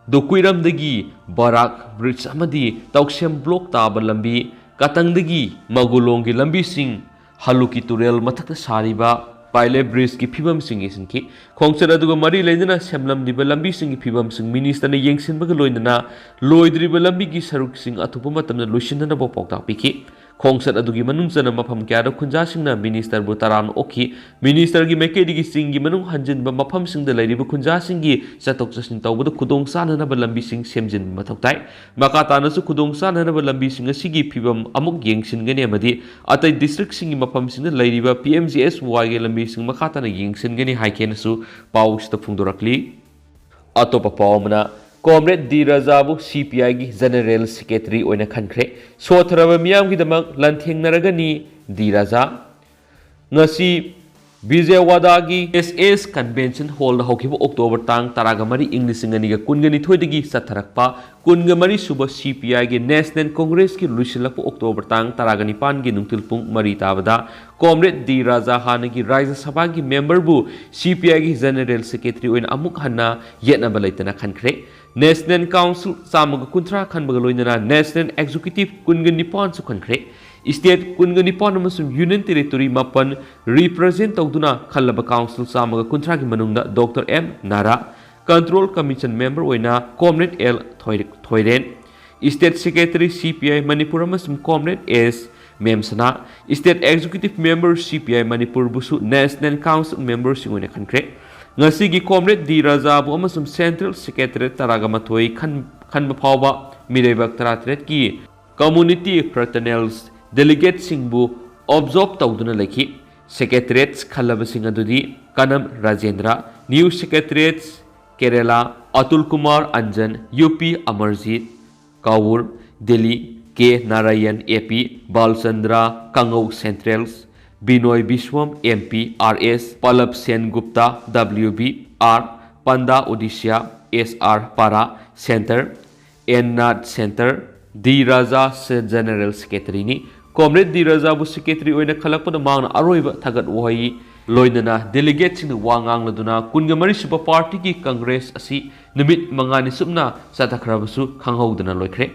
ꯗꯨꯀꯨꯏꯔꯝꯗꯒꯤ ꯕꯔꯥꯛ bridge ꯑꯃꯗꯤ ꯇꯧꯁꯦꯝ block ꯇꯥꯕ ꯂꯝꯕꯤ, ꯀꯇꯪꯗꯒꯤ ꯃꯒꯨꯂꯣꯡꯒꯤ ꯂꯝꯕꯤꯁꯤꯡ, ꯍꯂꯨꯀꯤ ꯇꯨꯔꯦꯜ ꯃꯊꯛꯇ ꯁꯥꯔꯤꯕ pilot bridge ꯀꯤ ꯐꯤꯕꯝꯁꯤꯡ ꯌꯦꯡꯁꯤꯟꯈꯤ꯫ ꯈꯣꯡꯆꯠ ꯑꯗꯨꯒ ꯃꯔꯤ ꯂꯩꯅꯅ ꯁꯦꯝꯂꯝꯂꯤꯕ ꯂꯝꯕꯤꯁꯤꯡꯒꯤ ꯐꯤꯕꯝꯁꯤꯡ minister ꯅ ꯌꯦꯡꯁꯤꯟꯕꯒ ꯂꯣꯏꯅꯅ ꯂꯣꯏꯗ꯭ꯔꯤꯕ ꯂꯝꯕꯤꯒꯤ ꯁꯔꯨꯛꯁꯤꯡ ꯑꯊꯨꯕ ꯃꯇꯝꯗ ꯂꯣꯏꯁꯤꯟꯅꯅꯕ ꯄꯥꯎꯇꯥꯛ ꯄꯤꯈꯤ꯫ ꯈꯣꯡꯆꯠ ꯑꯗꯨꯒꯤ ꯃꯅꯨꯡ ꯆꯟꯅ ꯃꯐꯝ ꯀꯌꯥꯗ ꯈꯨꯟꯖꯥꯁꯤꯡꯅ minister ꯕꯨ ꯇꯔꯥꯝꯅ ꯑꯣꯛꯈꯤ꯫ Minister ꯒꯤ ꯃꯥꯏꯀꯩꯗꯒꯤ ꯆꯤꯡꯒꯤ ꯃꯅꯨꯡ ꯍꯟꯖꯤꯟꯕ ꯃꯐꯝꯁꯤꯡꯗ ꯂꯩꯔꯤꯕ ꯈꯨꯟꯖꯥꯁꯤꯡꯒꯤ ꯆꯠꯊꯣꯛ ꯆꯠꯁꯤꯟ ꯇꯧꯕꯗ ꯈꯨꯗꯣꯡ ꯆꯥꯅꯅꯕ ꯂꯝꯕꯤꯁꯤꯡ ꯁꯦꯝꯖꯤꯟꯕ ꯃꯊꯧ ꯇꯥꯏ꯫ ꯃꯈꯥ ꯇꯥꯅꯁꯨ ꯈꯨꯗꯣꯡ ꯆꯥꯅꯅꯕ ꯂꯝꯕꯤꯁꯤꯡ ꯑꯁꯤꯒꯤ ꯐꯤꯕꯝ ꯑꯃꯨꯛ ꯌꯦꯡꯁꯤꯟꯒꯅꯤ ꯑꯃꯗꯤ ꯑꯇꯩ district ꯁꯤꯡꯒꯤ ꯃꯐꯝꯁꯤꯡꯗ ꯂꯩꯔꯤꯕ P M G S Y ꯒꯤ ꯂꯝꯕꯤꯁꯤꯡ ꯃꯈꯥ ꯇꯥꯅ ꯌꯦꯡꯁꯤꯟꯒꯅꯤ ꯍꯥꯏꯈꯤꯅꯁꯨ ꯄꯥꯎꯁꯤꯗ ꯐꯣꯡꯗꯣꯔꯛꯂꯤ꯫ ꯑꯇꯣꯞꯄ ꯄꯥꯎ ꯑꯃꯅ, Comrade D ꯔꯥꯖꯥꯕꯨ C P I ꯒꯤ General Secretary ꯑꯣꯏꯅ ꯈꯟꯈ꯭ꯔꯦ꯫ ꯁꯣꯠꯊꯔꯕ ꯃꯤꯌꯥꯝꯒꯤꯗꯃꯛ ꯂꯥꯟꯊꯦꯡꯅꯔꯒꯅꯤ ꯗꯤ ꯔꯥꯖꯥ꯫ ꯉꯁꯤ ꯕꯤꯖꯦꯋꯥꯗꯥꯒꯤ S S Convention Hall ꯗ ꯍꯧꯈꯤꯕ October ꯇꯥꯡ ꯇꯔꯥꯒ ꯃꯔꯤ, ꯏꯪ ꯂꯤꯁꯤꯡ ꯑꯅꯤꯒ ꯀꯨꯟꯒ ꯅꯤꯊꯣꯏꯗꯒꯤ ꯆꯠꯊꯔꯛꯄ ꯀꯨꯟꯒ ꯃꯔꯤ ꯁꯨꯕ C P I ꯒꯤ National Congress ꯀꯤ ꯂꯣꯏꯁꯤꯜꯂꯛꯄ October ꯇꯥꯡ ꯇꯔꯥꯒ ꯅꯤꯄꯥꯟꯒꯤ ꯅꯨꯡꯊꯤꯜ ꯄꯨꯡ ꯃꯔꯤ ꯇꯥꯕꯗ Comrade ꯗꯤ ꯔꯥꯖꯥ ꯍꯥꯟꯅꯒꯤ ꯔꯥꯖ꯭ꯌ ꯁꯚꯥꯒꯤ member ꯕꯨ C P I ꯒꯤ General Secretary ꯑꯣꯏꯅ ꯑꯃꯨꯛ ꯍꯟꯅ ꯌꯦꯠꯅꯕ ꯂꯩꯇꯅ ꯈꯟꯈ꯭ꯔꯦ꯫ National Council ꯆꯥꯝꯃꯒ ꯀꯨꯟꯊ꯭ꯔꯥ ꯈꯟꯕꯒ ꯂꯣꯏꯅꯅ National Executive ꯀꯨꯟꯒ ꯅꯤꯄꯥꯟꯁꯨ ꯈꯟꯈ꯭ꯔꯦ꯫ State ꯀꯨꯟꯒ ꯅꯤꯄꯥꯟ ꯑꯃꯁꯨꯡ Union Territory ꯃꯥꯄꯟ represent ꯇꯧꯗꯨꯅ ꯈꯜꯂꯕ Council ꯆꯥꯝꯃꯒ ꯀꯨꯟꯊ꯭ꯔꯥꯒꯤ ꯃꯅꯨꯡꯗ Doctor M ꯅꯥꯔꯥ, Control Commission member ꯑꯣꯏꯅ Comrade L ꯊꯣꯏ-, ꯊꯣꯏꯔꯦꯟ, State Secretary C P I Manipur ꯑꯃꯁꯨꯡ Comrade S ꯃꯦꯝꯁꯅꯥ, State Executive Member C P I ꯃꯅꯤꯄꯨꯔꯕꯨꯁꯨ National Council member ꯁꯤꯡ ꯑꯣꯏꯅ ꯈꯟꯈ꯭ꯔꯦ꯫ ꯉꯁꯤꯒꯤ ꯀꯣꯝꯔꯦꯗ ꯗꯤ ꯔꯥꯖꯥꯕꯨ ꯑꯃꯁꯨꯡ ꯁꯦꯟꯇ꯭ꯔꯦꯜ ꯁꯦꯀ꯭ꯔꯦꯇꯔꯤ ꯇꯔꯥꯒ ꯃꯥꯊꯣꯏ ꯈꯟ-, ꯈꯟꯕ ꯐꯥꯎꯕ ꯃꯤꯔꯩꯕꯥꯛ ꯇꯔꯥꯇꯔꯦꯠꯀꯤ ꯀꯝꯃꯨꯅꯤꯇꯤ ꯐ꯭ꯔꯇꯔꯅꯦꯜꯁ ꯗꯦꯂꯤꯒꯦꯠꯁꯤꯡꯕꯨ ꯑꯣꯕꯖꯣꯔꯕ ꯇꯧꯗꯨꯅ ꯂꯩꯈꯤ꯫ ꯁꯦꯀ꯭ꯔꯦꯇꯔꯤꯌꯦꯠꯁ ꯈꯜꯂꯕꯁꯤꯡ ꯑꯗꯨꯗꯤ ꯀꯅꯝ ꯔꯥꯖꯦꯟꯗ꯭ꯔ, ꯅ꯭ꯌꯨ ꯁꯦꯀ꯭ꯔꯦꯇꯔꯤꯌꯦꯠꯁ ꯀꯦꯔꯦꯂꯥ, ꯑꯇꯨꯜ ꯀꯨꯃꯥꯔ ꯑꯟꯖꯟ, ꯌꯨ ꯄꯤ ꯑꯃꯔꯖꯤꯠ, ꯀꯥꯋꯨꯔ, ꯗꯤꯜꯂꯤ, ꯀꯦ ꯅꯥꯔꯥꯌꯟ, ꯑꯦ ꯄꯤ, ꯕꯥꯜꯆꯟꯗ꯭ꯔ, ꯀꯥꯡꯉꯧ ꯁꯦꯟꯇ꯭ꯔꯦꯜꯁ, ꯕꯤꯅꯣꯏ ꯕꯤꯁ꯭ꯋꯝ, M P, R S, Pallab Sen Gupta, W B R, Panda Odisha, S R Para, centre, N Nath centre, D Raja ꯁꯦ-, ꯖꯦꯅꯔꯦꯜ ꯁꯦꯀ꯭ꯔꯦꯇꯔꯤꯅꯤ꯫ ꯀꯣꯝꯔꯦꯗ ꯗꯤ ꯔꯥꯖꯥꯕꯨ ꯁꯦꯀ꯭ꯔꯦꯇꯔꯤ ꯑꯣꯏꯅ ꯈꯜꯂꯛꯄꯗ ꯃꯍꯥꯛꯅ ꯑꯔꯣꯏꯕ ꯊꯥꯒꯠ ꯋꯥꯍꯩ ꯂꯣꯏꯅꯅ ꯗꯦꯂꯤꯒꯦꯠꯁꯤꯡꯅ ꯋꯥ ꯉꯥꯡꯂꯗꯨꯅ ꯀꯨꯟꯒ ꯃꯔꯤ ꯁꯨꯕ ꯄꯥꯔꯇꯤꯒꯤ ꯀꯪꯒ꯭ꯔꯦꯁ ꯑꯁꯤ ꯅꯨꯃꯤꯠ ꯃꯉꯥꯅꯤ ꯆꯨꯞꯅ ꯆꯠꯊꯈ꯭ꯔꯕꯁꯨ ꯈꯪꯍꯧꯗꯅ ꯂꯣꯏꯈ꯭ꯔꯦ꯫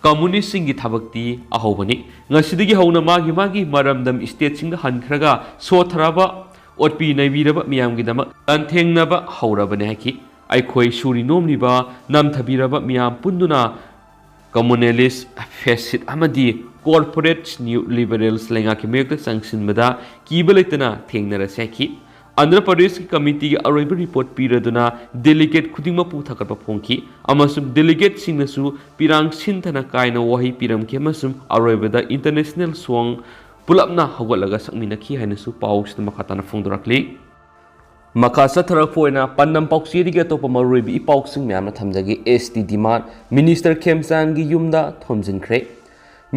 ꯀꯝꯃꯨꯅꯤꯁꯁꯤꯡꯒꯤ ꯊꯕꯛꯇꯤ ꯑꯍꯧꯕꯅꯤ꯫ ꯉꯁꯤꯗꯒꯤ ꯍꯧꯅ ꯃꯥꯒꯤ ꯃꯥꯒꯤ ꯃꯔꯝꯗꯝ ꯁ꯭ꯇꯦꯠꯁꯤꯡꯗ ꯍꯟꯈ꯭ꯔꯒ ꯁꯣꯠꯊꯔꯕ, ꯑꯣꯠꯄꯤ ꯅꯩꯕꯤꯔꯕ ꯃꯤꯌꯥꯝꯒꯤꯗꯃꯛ ꯂꯥꯟꯊꯦꯡꯅꯕ ꯍꯧꯔꯕꯅꯤ ꯍꯥꯏꯈꯤ꯫ ꯑꯩꯈꯣꯏ ꯁꯨꯔꯤ ꯅꯣꯝꯂꯤꯕ, ꯅꯝꯊꯕꯤꯔꯕ ꯃꯤꯌꯥꯝ ꯄꯨꯟꯗꯨꯅ ꯀꯝꯃꯨꯅꯦꯂꯤꯁ, ꯐꯦꯁꯤꯁ ꯑꯃꯗꯤ ꯀꯣꯔꯄꯣꯔꯦꯠ ꯅ꯭ꯌꯨ ꯂꯤꯕꯔꯦꯜꯁ ꯂꯩꯉꯥꯛꯀꯤ ꯃꯥꯌꯣꯛꯇ ꯆꯪꯁꯤꯟꯕꯗ ꯀꯤꯕ ꯂꯩꯇꯅ ꯊꯦꯡꯅꯔꯁꯤ ꯍꯥꯏꯈꯤ꯫ ꯑꯟꯙ꯭ꯔ ꯄ꯭ꯔꯗꯦꯁꯀꯤ ꯀꯃꯤꯇꯤꯒꯤ ꯑꯔꯣꯏꯕ ꯔꯤꯄꯣꯔꯠ ꯄꯤꯔꯗꯨꯅ ꯗꯦꯂꯤꯒꯦꯠ ꯈꯨꯗꯤꯡꯃꯛꯄꯨ ꯊꯥꯒꯠꯄ ꯐꯣꯡꯈꯤ ꯑꯃꯁꯨꯡ ꯗꯦꯂꯤꯒꯦꯠꯁꯤꯡꯅꯁꯨ ꯄꯤꯔꯥꯡ ꯁꯤꯟꯊꯅ ꯀꯥꯏꯅ ꯋꯥꯍꯩ ꯄꯤꯔꯝꯈꯤ ꯑꯃꯁꯨꯡ ꯑꯔꯣꯏꯕꯗ ꯏꯟꯇꯔꯅꯦꯁꯅꯦꯜ ꯁꯣꯡ ꯄꯨꯂꯞꯅ ꯍꯧꯒꯠꯂꯒ ꯁꯛꯃꯤꯟꯅꯈꯤ ꯍꯥꯏꯅꯁꯨ ꯄꯥꯎꯁꯤꯗ ꯃꯈꯥ ꯇꯥꯅ ꯐꯣꯡꯗꯣꯔꯛꯂꯤ꯫ ꯃꯈꯥ ꯆꯠꯊꯔꯛꯄ ꯑꯣꯏꯅ ꯄꯥꯟꯗꯝ ꯄꯥꯎꯆꯦꯗꯒꯤ ꯑꯇꯣꯞꯄ ꯃꯔꯨꯑꯣꯏꯕ ꯏ ꯄꯥꯎꯁꯤꯡ ꯃꯌꯥꯝꯅ ꯊꯝꯖꯒꯦ꯫ ꯑꯦꯁ ꯇꯤ ꯗꯤꯃꯥꯟ, ꯃꯤꯅꯤꯁꯇꯔ ꯈꯦꯝꯆꯥꯟꯒꯤ ꯌꯨꯝꯗ ꯊꯣꯝꯖꯤꯟꯈ꯭ꯔꯦ꯫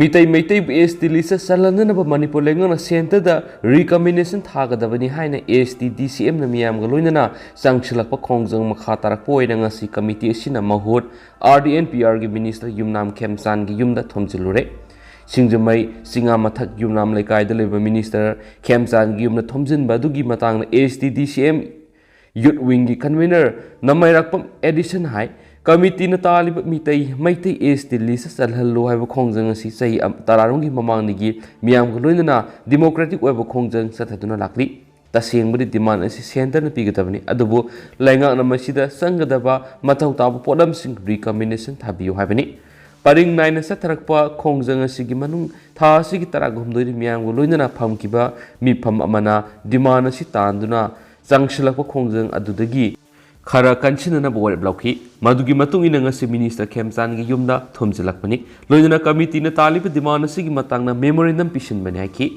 ꯃꯤꯇꯩ ꯃꯩꯇꯩꯕꯨ ꯑꯦꯁ ꯇꯤ ꯂꯤꯁꯇ ꯆꯜꯍꯟꯅꯅꯕ ꯃꯅꯤꯄꯨꯔ ꯂꯩꯉꯥꯛꯅ ꯁꯦꯟꯇꯔꯗ ꯔꯤꯀꯃꯦꯟꯗꯦꯁꯟ ꯊꯥꯒꯗꯕꯅꯤ ꯍꯥꯏꯅ ꯑꯦꯁ ꯇꯤ ꯗꯤ ꯁꯤ ꯑꯦꯝꯅ ꯃꯤꯌꯥꯝꯒ ꯂꯣꯏꯅꯅ ꯆꯪꯁꯤꯜꯂꯛꯄ ꯈꯣꯡꯖꯪ ꯃꯈꯥ ꯇꯥꯔꯛꯄ ꯑꯣꯏꯅ ꯉꯁꯤ ꯀꯃꯤꯇꯤ ꯑꯁꯤꯅ ꯃꯍꯨꯠ ꯑꯥꯔ ꯗꯤ ꯑꯦꯟ ꯄꯤ ꯑꯥꯔꯒꯤ ꯃꯤꯅꯤꯁꯇꯔ ꯌꯨꯝꯅꯥꯝ ꯈꯦꯝꯆꯥꯟꯒꯤ ꯌꯨꯝꯗ ꯊꯣꯝꯖꯤꯜꯂꯨꯔꯦ꯫ ꯁꯤꯡꯖꯃꯩ ꯆꯤꯉꯥꯃꯊꯛ ꯌꯨꯝꯅꯥꯝ ꯂꯩꯀꯥꯏꯗ ꯂꯩꯕ ꯃꯤꯅꯤꯁꯇꯔ ꯈꯦꯝꯆꯥꯟꯒꯤ ꯌꯨꯝꯗ ꯊꯣꯝꯖꯤꯟꯕ ꯑꯗꯨꯒꯤ ꯃꯇꯥꯡꯗ ꯑꯦꯁ ꯇꯤ ꯗꯤ ꯁꯤ ꯑꯦꯝ ꯌꯨꯠ ꯋꯤꯡꯒꯤ ꯀꯟꯚꯤꯅꯔ ꯅꯃꯥꯏꯔꯥꯛꯄꯝ ꯑꯦꯗꯤꯁꯟ ꯍꯥꯏ, ꯀꯃꯤꯇꯤꯅ ꯇꯥꯜꯂꯤꯕ ꯃꯤꯇꯩ ꯃꯩꯇꯩ ꯑꯦꯁ ꯇꯤ ꯂꯤꯁꯇ ꯆꯜꯍꯜꯂꯨ ꯍꯥꯏꯕ ꯈꯣꯡꯖꯪ ꯑꯁꯤ ꯆꯍꯤ ꯑꯝ-, ꯇꯔꯥꯔꯣꯝꯒꯤ ꯃꯃꯥꯡꯗꯒꯤ ꯃꯤꯌꯥꯝꯒ ꯂꯣꯏꯅꯅ ꯗꯤꯃꯣꯀ꯭ꯔꯦꯇꯤꯛ ꯑꯣꯏꯕ ꯈꯣꯡꯖꯪ ꯆꯠꯊꯗꯨꯅ ꯂꯥꯛꯂꯤ꯫ ꯇꯁꯦꯡꯕꯗꯤ ꯗꯤꯃꯥꯟ ꯑꯁꯤ ꯁꯦꯟꯇꯔꯅ ꯄꯤꯒꯗꯕꯅꯤ, ꯑꯗꯨꯕꯨ ꯂꯩꯉꯥꯛꯅ ꯃꯁꯤꯗ ꯆꯪꯒꯗꯕ ꯃꯊꯧ ꯇꯥꯕ ꯄꯣꯠꯂꯝꯁꯤꯡ ꯔꯤꯀꯃꯦꯟꯗꯦꯁꯟ ꯊꯥꯕꯤꯌꯨ ꯍꯥꯏꯕꯅꯤ꯫ ꯄꯔꯤꯡ ꯅꯥꯏꯅ ꯆꯠꯊꯔꯛꯄ ꯈꯣꯡꯖꯪ ꯑꯁꯤꯒꯤ ꯃꯅꯨꯡ ꯊꯥ ꯑꯁꯤꯒꯤ ꯇꯔꯥꯒ ꯍꯨꯝꯗꯣꯏꯗ ꯃꯤꯌꯥꯝꯒ ꯂꯣꯏꯅꯅ ꯐꯝꯈꯤꯕ ꯃꯤꯐꯝ ꯑꯃꯅ ꯗꯤꯃꯥꯟ ꯑꯁꯤ ꯇꯥꯟꯗꯨꯅ ꯆꯪꯁꯤꯜꯂꯛꯄ ꯈꯣꯡꯖꯪ ꯑꯗꯨꯗꯒꯤ ꯈꯔ ꯀꯟꯁꯤꯟꯅꯅꯕ ꯋꯥꯔꯦꯞ ꯂꯧꯈꯤ꯫ ꯃꯗꯨꯒꯤ ꯃꯇꯨꯡ ꯏꯟꯅ ꯉꯁꯤ ꯃꯤꯅꯤꯁꯇꯔ ꯈꯦꯝꯆꯥꯟꯒꯤ ꯌꯨꯝꯗ ꯊꯣꯝꯖꯤꯜꯂꯛꯄꯅꯤ꯫ ꯂꯣꯏꯅꯅ ꯀꯃꯤꯇꯤꯅ ꯇꯥꯜꯂꯤꯕ ꯗꯤꯃꯥꯟ ꯑꯁꯤꯒꯤ ꯃꯇꯥꯡꯗ ꯃꯦꯃꯣꯔꯦꯟꯗꯝ ꯄꯤꯁꯤꯟꯕꯅꯤ ꯍꯥꯏꯈꯤ꯫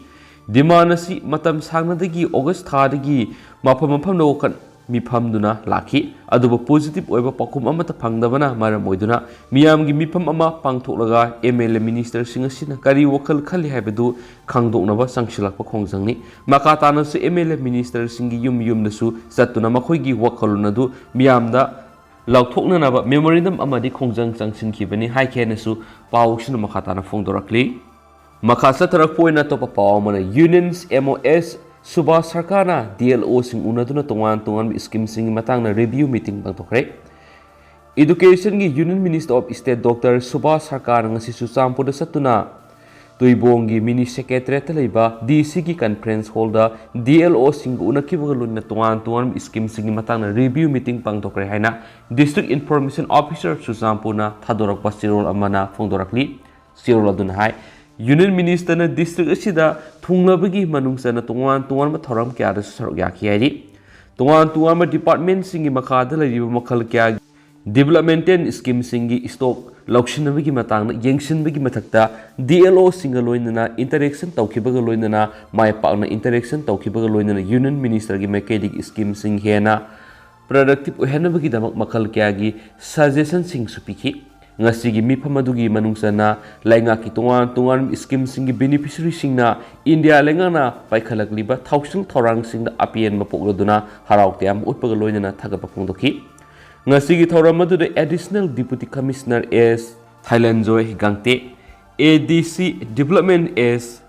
ꯗꯤꯃꯥꯟ ꯑꯁꯤ ꯃꯇꯝ ꯁꯥꯡꯅꯗꯒꯤ ꯑꯣꯒꯁ ꯊꯥꯗꯒꯤ ꯃꯐꯝ ꯃꯐꯝꯗ ꯋꯥꯈꯜ ꯃꯤꯐꯝꯗꯨꯅ ꯂꯥꯛꯈꯤ꯫ ꯑꯗꯨꯕꯨ ꯄꯣꯖꯤꯇꯤꯚ ꯑꯣꯏꯕ ꯄꯥꯎꯈꯨꯝ ꯑꯃꯠꯇ ꯐꯪꯗꯕꯅ ꯃꯔꯝ ꯑꯣꯏꯗꯨꯅ ꯃꯤꯌꯥꯝꯒꯤ ꯃꯤꯐꯝ ꯑꯃ ꯄꯥꯡꯊꯣꯛꯂꯒ ꯑꯦꯝ ꯑꯦꯜ ꯑꯦ ꯃꯤꯅꯤꯁꯇꯔꯁꯤꯡ ꯑꯁꯤꯅ ꯀꯔꯤ ꯋꯥꯈꯜ ꯈꯜꯂꯤ ꯍꯥꯏꯕꯗꯨ ꯈꯪꯗꯣꯛꯅꯕ ꯆꯪꯁꯤꯜꯂꯛꯄ ꯈꯣꯡꯖꯪꯅꯤ꯫ ꯃꯈꯥ ꯇꯥꯅꯁꯨ ꯑꯦꯝ ꯑꯦꯜ ꯑꯦ ꯃꯤꯅꯤꯁꯇꯔꯁꯤꯡꯒꯤ ꯌꯨꯝ ꯌꯨꯝꯗꯁꯨ ꯆꯠꯇꯨꯅ ꯃꯈꯣꯏꯒꯤ ꯋꯥꯈꯜꯂꯣꯟ ꯑꯗꯨ ꯃꯤꯌꯥꯝꯗ ꯂꯥꯎꯊꯣꯛꯅꯅꯕ ꯃꯦꯃꯣꯔꯦꯟꯗꯝ ꯑꯃꯗꯤ ꯈꯣꯡꯖꯪ ꯆꯪꯁꯤꯟꯈꯤꯕꯅꯤ ꯍꯥꯏꯈꯤ ꯍꯥꯏꯅꯁꯨ ꯄꯥꯎꯁꯤꯅ ꯃꯈꯥ ꯇꯥꯅ ꯐꯣꯡꯗꯣꯔꯛꯂꯤ꯫ ꯃꯈꯥ ꯆꯠꯊꯔꯛꯄ ꯑꯣꯏꯅ ꯑꯇꯣꯞꯄ ꯄꯥꯎ ꯑꯃꯅ ꯌꯨꯅꯤꯌꯟ ꯑꯦꯝ ꯑꯣ ꯑꯦꯁ ꯁꯨꯕꯥꯁ ꯁꯔꯀꯥꯔꯅ ꯗꯤ ꯑꯦꯜ ꯑꯣꯁꯤꯡ ꯎꯅꯗꯨꯅ ꯇꯣꯉꯥꯟ ꯇꯣꯉꯥꯟꯕ ꯁ꯭ꯀꯤꯝꯁꯤꯡꯒꯤ ꯃꯇꯥꯡꯗ ꯔꯤꯚꯤꯌꯨ ꯃꯤꯇꯤꯡ ꯄꯥꯡꯊꯣꯛꯈ꯭ꯔꯦ꯫ ꯏꯗꯨꯀꯦꯁꯟꯒꯤ union minister of state doctor ꯁꯨꯕꯥꯁ ꯁꯔꯀꯥꯔꯅ ꯉꯁꯤ ꯆꯨꯔꯆꯥꯟꯄꯨꯔꯗ ꯆꯠꯇꯨꯅ ꯇꯨꯏꯕꯣꯡꯒꯤ ꯃꯤꯅꯤ ꯁꯦꯀ꯭ꯔꯦꯇꯔꯤꯌꯦꯠꯇ ꯂꯩꯕ ꯗꯤ ꯁꯤꯒꯤ ꯀꯟꯐ꯭ꯔꯦꯟꯁ ꯍꯣꯜꯗ ꯗꯤ ꯑꯦꯜ ꯑꯣꯁꯤꯡꯒ ꯎꯅꯈꯤꯕꯒ ꯂꯣꯏꯅꯅ ꯇꯣꯉꯥꯟ ꯇꯣꯉꯥꯟꯕ ꯁ꯭ꯀꯤꯝꯁꯤꯡꯒꯤ ꯃꯇꯥꯡꯗ ꯔꯤꯚꯤꯌꯨ ꯃꯤꯇꯤꯡ ꯄꯥꯡꯊꯣꯛꯈ꯭ꯔꯦ ꯍꯥꯏꯅ ꯗꯤꯁꯇ꯭ꯔꯤꯛ ꯏꯟꯐꯣꯔꯃꯦꯁꯟ ꯑꯣꯐꯤꯁꯔ ꯆꯨꯔꯆꯥꯟꯄꯨꯔꯅ ꯊꯥꯗꯣꯔꯛꯄ ꯆꯦꯔꯣꯜ ꯑꯃꯅ ꯐꯣꯡꯗꯣꯔꯛꯂꯤ꯫ ꯆꯦꯔꯣꯜ ꯑꯗꯨꯅ ꯍꯥꯏ, ꯌꯨꯅꯤꯌꯟ ꯃꯤꯅꯤꯁꯇꯔꯅ ꯗꯤꯁꯇ꯭ꯔꯤꯛ ꯑꯁꯤꯗ ꯊꯨꯡꯂꯕꯒꯤ ꯃꯅꯨꯡ ꯆꯟꯅ ꯇꯣꯉꯥꯟ ꯇꯣꯉꯥꯟꯕ ꯊꯧꯔꯝ ꯀꯌꯥꯗꯁꯨ ꯁꯔꯨꯛ ꯌꯥꯈꯤ ꯍꯥꯏꯔꯤ꯫ ꯇꯣꯉꯥꯟ ꯇꯣꯉꯥꯟꯕ ꯗꯤꯄꯥꯔꯠꯃꯦꯟꯁꯤꯡꯒꯤ ꯃꯈꯥꯗ ꯂꯩꯔꯤꯕ ꯃꯈꯜ ꯀꯌꯥꯒꯤ ꯗꯤꯕꯦꯂꯞꯃꯦꯟꯇꯦꯜ ꯁ꯭ꯀꯤꯝꯁꯤꯡꯒꯤ ꯁ꯭ꯇꯣꯛ ꯂꯧꯁꯤꯟꯅꯕꯒꯤ ꯃꯇꯥꯡꯗ ꯌꯦꯡꯁꯤꯟꯕꯒꯤ ꯃꯊꯛꯇ ꯗꯤ ꯑꯦꯜ ꯑꯣꯁꯤꯡꯒ ꯂꯣꯏꯅꯅ ꯏꯟꯇꯔꯦꯛꯁꯟ ꯇꯧꯈꯤꯕꯒ ꯂꯣꯏꯅꯅ ꯃꯥꯏ ꯄꯥꯛꯅ ꯏꯟꯇꯔꯦꯛꯁꯟ ꯇꯧꯈꯤꯕꯒ ꯂꯣꯏꯅꯅ ꯌꯨꯅꯤꯌꯟ ꯃꯤꯅꯤꯁꯇꯔꯒꯤ ꯃꯥꯏꯀꯩꯗꯒꯤ ꯁ꯭ꯀꯤꯝꯁꯤꯡ ꯍꯦꯟꯅ ꯄ꯭ꯔꯗꯛꯇꯤꯚ ꯑꯣꯏꯍꯟꯅꯕꯒꯤꯗꯃꯛ ꯃꯈꯜ ꯀꯌꯥꯒꯤ ꯁꯖꯦꯁꯟꯁꯤꯡꯁꯨ ꯄꯤꯈꯤ꯫ ꯉꯁꯤꯒꯤ ꯃꯤꯐꯝ ꯑꯗꯨꯒꯤ ꯃꯅꯨꯡ ꯆꯟꯅ ꯂꯩꯉꯥꯛꯀꯤ ꯇꯣꯉꯥꯟ ꯇꯣꯉꯥꯟꯕ ꯁ꯭ꯀꯤꯝꯁꯤꯡꯒꯤ ꯕꯦꯅꯤꯐꯤꯁꯔꯤꯁꯤꯡꯅ ꯏꯟꯗꯤꯌꯥ ꯂꯩꯉꯥꯛꯅ ꯄꯥꯏꯈꯠꯂꯛꯂꯤꯕ ꯊꯧꯁꯤꯜ ꯊꯧꯔꯥꯡꯁꯤꯡꯗ ꯑꯄꯦꯟꯕ ꯄꯣꯛꯂꯗꯨꯅ ꯍꯔꯥꯎ ꯇꯌꯥꯝꯕ ꯎꯠꯄꯒ ꯂꯣꯏꯅꯅ ꯊꯥꯒꯠꯄ ꯐꯣꯡꯗꯣꯛꯈꯤ꯫ ꯉꯁꯤꯒꯤ ꯊꯧꯔꯝ ꯑꯗꯨꯗ ꯑꯦꯗꯤꯁꯅꯦꯜ ꯗꯤꯄꯨꯇꯤ ꯀꯃꯤꯁꯅꯔ ꯑꯦꯁ ꯊꯥꯏꯂꯦꯟꯖꯣꯏ ꯒꯥꯡꯇꯦ, ꯑꯦ ꯗꯤ ꯁꯤ ꯗꯤꯕꯦꯂꯞꯃꯦꯟ ꯑꯦꯁ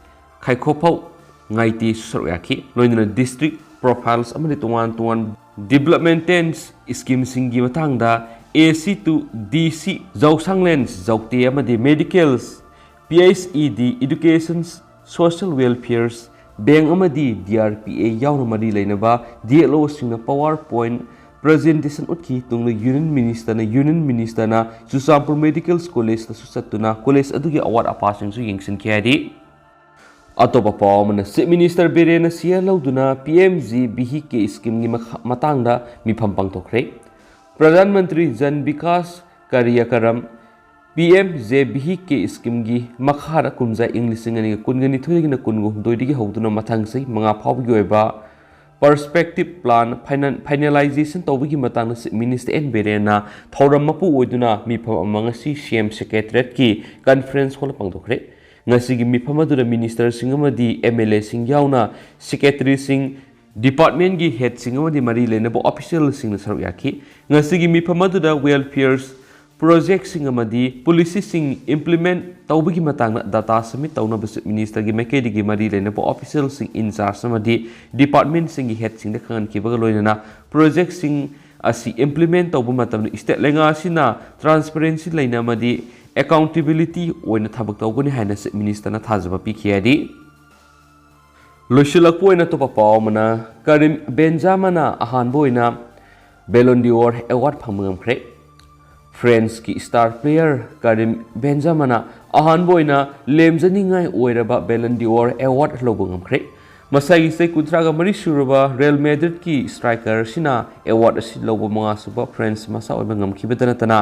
ꯈꯥꯏꯈꯣꯐꯧ ꯉꯥꯏꯇꯦꯁꯨ ꯁꯔꯨꯛ ꯌꯥꯈꯤ꯫ ꯂꯣꯏꯅꯅ ꯗꯤꯁꯇ꯭ꯔꯤꯛ ꯄ꯭ꯔꯣꯐꯥꯏꯜꯁ ꯑꯃꯗꯤ ꯇꯣꯉꯥꯟ ꯇꯣꯉꯥꯟꯕ ꯗꯤꯕꯦꯂꯞꯃꯦꯟꯇꯦꯜ ꯁ꯭ꯀꯤꯝꯁꯤꯡꯒꯤ ꯃꯇꯥꯡꯗ ꯑꯦ ꯁꯤ ꯇꯨ ꯗꯤ ꯁꯤ ꯖꯧꯁꯥꯡꯂꯦꯟ ꯖꯧꯇꯦ ꯑꯃꯗꯤ ꯃꯦꯗꯤꯀꯦꯜꯁ, ꯄꯤ ꯑꯩꯆ ꯏ ꯗꯤ, ꯏꯗꯨꯀꯦꯁꯟ, ꯁꯣꯁꯤꯌꯦꯜ ꯋꯦꯜꯐꯤꯌꯔꯁ, ꯕꯦꯡꯛ ꯑꯃꯗꯤ ꯗꯤ ꯑꯥꯔ ꯄꯤ ꯑꯦ ꯌꯥꯎꯅ ꯃꯔꯤ ꯂꯩꯅꯕ D L ꯑꯣꯁꯤꯡꯅ power point presentation ꯎꯠꯈꯤ꯫ ꯇꯨꯡꯗ ꯌꯨꯅꯤꯌꯟ ꯃꯤꯅꯤꯁꯇꯔꯅ, ꯌꯨꯅꯤꯌꯟ ꯃꯤꯅꯤꯁꯇꯔꯅ ꯆꯨꯔꯆꯥꯟꯄꯨꯔ ꯃꯦꯗꯤꯀꯦꯜ ꯀꯣꯂꯦꯖꯇꯁꯨ ꯆꯠꯇꯨꯅ ꯀꯣꯂꯦꯖ ꯑꯗꯨꯒꯤ ꯑꯋꯥꯠ ꯑꯄꯥꯁꯤꯡꯁꯨ ꯌꯦꯡꯁꯤꯟꯈꯤ ꯍꯥꯏꯔꯤ꯫ ꯑꯇꯣꯞꯄ ꯄꯥꯎ ꯑꯃꯅ, Chief Minister ꯕꯤꯔꯦꯟꯅ ꯁꯤꯌꯥ ꯂꯧꯗꯨꯅ P M G V K ꯁ꯭ꯀꯤꯝꯒꯤ ꯃꯈꯥ-, ꯃꯇꯥꯡꯗ ꯃꯤꯐꯝ ꯄꯥꯡꯊꯣꯛꯈ꯭ꯔꯦ꯫ Pradhan Mantri Jan Vikas Karyakram, P M J V K ꯁ꯭ꯀꯤꯝꯒꯤ ꯃꯈꯥꯗ ꯀꯨꯝꯖꯥ ꯏꯪ ꯂꯤꯁꯤꯡ ꯑꯅꯤꯒ ꯀꯨꯟꯒ ꯅꯤꯊꯣꯏꯗꯒꯤꯅ ꯀꯨꯟꯒ ꯍꯨꯝꯗꯣꯏꯗꯒꯤ ꯍꯧꯗꯨꯅ ꯃꯊꯪ ꯆꯍꯤ ꯃꯉꯥ ꯐꯥꯎꯕꯒꯤ ꯑꯣꯏꯕ Perspective Plan final-, finalization ꯇꯧꯕꯒꯤ ꯃꯇꯥꯡꯗ Chief Minister ꯑꯦꯟ ꯕꯤꯔꯦꯟꯅ ꯊꯧꯔꯝ ꯃꯄꯨ ꯑꯣꯏꯗꯨꯅ ꯃꯤꯐꯝ ꯑꯃ ꯉꯁꯤ ꯁꯤ ꯑꯦꯝ Secretariat-ꯀꯤ conference hall ꯄꯥꯡꯊꯣꯛꯈ꯭ꯔꯦ꯫ ꯉꯁꯤꯒꯤ ꯃꯤꯐꯝ ꯑꯗꯨꯗ minister-ꯁꯤꯡ ꯑꯃꯗꯤ ꯑꯦꯝ ꯑꯦꯜ ꯑꯦ-ꯁꯤꯡ ꯌꯥꯎꯅ secretary-ꯁꯤꯡ, department-ꯀꯤ head-ꯁꯤꯡ ꯑꯃꯗꯤ ꯃꯔꯤ ꯂꯩꯅꯕ official-ꯁꯤꯡꯅ ꯁꯔꯨꯛ ꯌꯥꯈꯤ꯫ ꯉꯁꯤꯒꯤ ꯃꯤꯐꯝ ꯑꯗꯨꯗ welfare project-ꯁꯤꯡ ꯑꯃꯗꯤ policy-ꯁꯤꯡ implement ꯇꯧꯕꯒꯤ ꯃꯇꯥꯡꯗ data submit ꯇꯧꯅꯕ Chief Minister-ꯒꯤ ꯃꯥꯏꯀꯩꯗꯒꯤ ꯃꯔꯤ ꯂꯩꯅꯕ official-ꯁꯤꯡ, in-charge ꯑꯃꯗꯤ department-ꯁꯤꯡꯒꯤ head-ꯁꯤꯡꯗ ꯈꯪꯍꯟꯈꯤꯕꯒ ꯂꯣꯏꯅꯅ project-ꯁꯤꯡ ꯑꯁꯤ implement ꯇꯧꯕ ꯃꯇꯝꯗ state ꯂꯩꯉꯥꯛ ꯑꯁꯤꯅ transparency ꯂꯩꯅ ꯑꯃꯗꯤ accountability ꯑꯣꯏꯅ ꯊꯕꯛ ꯇꯧꯒꯅꯤ ꯍꯥꯏꯅ Chief Minister-ꯅ ꯊꯥꯖꯕ ꯄꯤꯈꯤ ꯍꯥꯏꯔꯤ꯫ ꯂꯣꯏꯁꯤꯜꯂꯛꯄ ꯑꯣꯏꯅ ꯑꯇꯣꯞꯄ ꯄꯥꯎ ꯑꯃꯅ, ꯀꯔꯤꯝ ꯕꯦꯟꯖꯥꯃꯥꯅ ꯑꯍꯥꯟꯕ ꯑꯣꯏꯅ Ballon d'Or award ꯐꯪꯕ ꯉꯝꯈ꯭ꯔꯦ꯫ France-ꯀꯤ star player ꯀꯔꯤꯝ ꯕꯦꯟꯖꯥꯃꯥꯅ ꯑꯍꯥꯟꯕ ꯑꯣꯏꯅ ꯂꯦꯝꯖꯅꯤꯡꯉꯥꯏ ꯑꯣꯏꯔꯕ Ballon d'Or award ꯂꯧꯕ ꯉꯝꯈ꯭ꯔꯦ꯫ ꯃꯁꯥꯒꯤ ꯆꯍꯤ ꯀꯨꯟꯊ꯭ꯔꯥꯒ ꯃꯔꯤ ꯁꯨꯔꯕ Real Madrid-ꯀꯤ striker ꯑꯁꯤꯅ award ꯑꯁꯤ ꯂꯧꯕ ꯃꯉꯥꯁꯨꯕ France ꯃꯆꯥ ꯑꯣꯏꯕ ꯉꯝꯈꯤꯕꯇ ꯅꯠꯇꯅ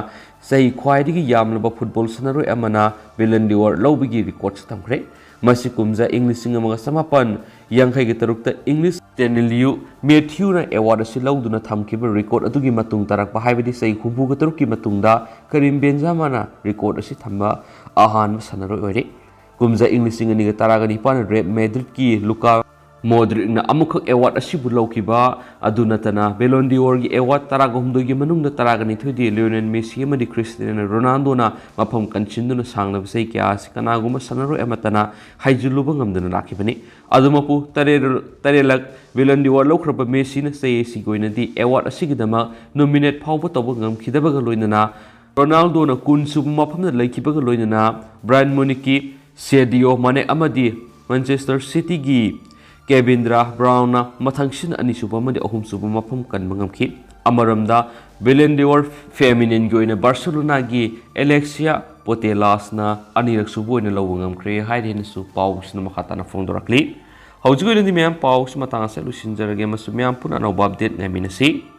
ꯆꯍꯤ ꯈ꯭ꯋꯥꯏꯗꯒꯤ ꯌꯥꯝꯂꯕ football ꯁꯥꯟꯅꯔꯣꯏ ꯑꯃꯅ Ballon d'Or ꯂꯧꯕꯒꯤ record-ꯁꯨ ꯊꯝꯈ꯭ꯔꯦ꯫ ꯃꯁꯤ ꯀꯨꯝꯖꯥ ꯏꯪ ꯂꯤꯁꯤꯡ ꯑꯃꯒ ꯆꯃꯥꯄꯟ ꯌꯥꯡꯈꯩꯒ ꯇꯔꯨꯛꯇ English Stanley Matthews-ꯅ award ꯑꯁꯤ ꯂꯧꯗꯨꯅ ꯊꯝꯈꯤꯕ record ꯑꯗꯨꯒꯤ ꯃꯇꯨꯡ ꯇꯥꯔꯛꯄ, ꯍꯥꯏꯕꯗꯤ ꯆꯍꯤ ꯍꯨꯝꯐꯨꯒ ꯇꯔꯨꯛꯀꯤ ꯃꯇꯨꯡꯗ ꯀꯔꯤꯝ ꯕꯦꯟꯖꯥꯃꯥꯅ record ꯑꯁꯤ ꯊꯝꯕ ꯑꯍꯥꯟꯕ ꯁꯥꯟꯅꯔꯣꯏ ꯑꯣꯏꯔꯦ꯫ ꯀꯨꯝꯖꯥ ꯏꯪ ꯂꯤꯁꯤꯡ ꯑꯅꯤꯒ ꯇꯔꯥꯒ ꯅꯤꯄꯥꯟ Real Madrid-ꯀꯤ Luka Modric-ꯅ ꯑꯃꯨꯛꯈꯛ award ꯑꯁꯤꯕꯨ ꯂꯧꯈꯤꯕ ꯑꯗꯨ ꯅꯠꯇꯅ, Ballon d'Or-ꯒꯤ award ꯇꯔꯥꯒ ꯍꯨꯝꯗꯣꯏꯒꯤ ꯃꯅꯨꯡꯗ ꯇꯔꯥꯒ ꯅꯤꯊꯣꯏꯗꯤ Lionel Messi ꯑꯃꯗꯤ Cristiano Ronaldo-ꯅ ꯃꯐꯝ ꯀꯟꯁꯤꯟꯗꯨꯅ ꯁꯥꯡꯂꯕ ꯆꯍꯤ ꯀꯌꯥ ꯑꯁꯤ ꯀꯅꯥꯒꯨꯝꯕ ꯁꯥꯟꯅꯔꯣꯏ ꯑꯃꯠꯇꯅ ꯍꯥꯏꯖꯤꯜꯂꯨꯕ ꯉꯝꯗꯅ ꯂꯥꯛꯈꯤꯕꯅꯤ꯫ ꯑꯗꯨꯃꯛꯄꯨ, ꯇꯔꯦꯠ-, ꯇꯔꯦꯠꯂꯛ Ballon d'Or ꯂꯧꯈ꯭ꯔꯕ Messi-ꯅ ꯆꯍꯤ ꯑꯁꯤꯒꯤ ꯑꯣꯏꯅꯗꯤ award ꯑꯁꯤꯒꯤꯗꯃꯛ nominate ꯐꯥꯎꯕ ꯇꯧꯕ ꯉꯝꯈꯤꯗꯕꯒ ꯂꯣꯏꯅꯅ, Ronaldo-ꯅ ꯀꯨꯟ ꯁꯨꯕ ꯃꯐꯝꯗ ꯂꯩꯈꯤꯕꯒ ꯂꯣꯏꯅꯅ, Bayern Munich-ꯀꯤ Sadio Mane ꯑꯃꯗꯤ Manchester City-ꯒꯤ Kevin De Bruyne-ꯅ ꯃꯊꯪꯁꯤꯠꯅ ꯑꯅꯤꯁꯨꯕ ꯑꯃꯗꯤ ꯑꯍꯨꯝꯁꯨꯕ ꯃꯐꯝ ꯀꯟꯕ ꯉꯝꯈꯤ꯫ ꯑꯃꯔꯣꯝꯗ, Ballon d'Or feminineꯒꯤ ꯑꯣꯏꯅ ꯕꯥꯔꯁꯦꯂꯣꯅꯥꯒꯤ ꯑꯦꯂꯦꯛꯁꯤꯌꯥ ꯄꯣꯇꯦꯂꯥꯁꯅ ꯑꯅꯤꯔꯛ ꯁꯨꯕ ꯑꯣꯏꯅ ꯂꯧꯕ ꯉꯝꯈ꯭ꯔꯦ ꯍꯥꯏꯗꯅꯁꯨ ꯄꯥꯎꯁꯤꯅ ꯃꯈꯥ ꯇꯥꯅ ꯐꯣꯡꯗꯣꯔꯛꯂꯤ꯫ ꯍꯧꯖꯤꯛ ꯑꯣꯏꯅꯗꯤ ꯃꯌꯥꯝ, ꯄꯥꯎꯁꯤ ꯃꯇꯥꯡ ꯑꯁꯤꯗ ꯂꯣꯏꯁꯤꯟꯖꯔꯒꯦ ꯑꯃꯁꯨꯡ ꯃꯌꯥꯝ ꯄꯨꯟꯅ ꯑꯅꯧꯕ update ꯉꯥꯏꯃꯤꯟꯅꯁꯤ꯫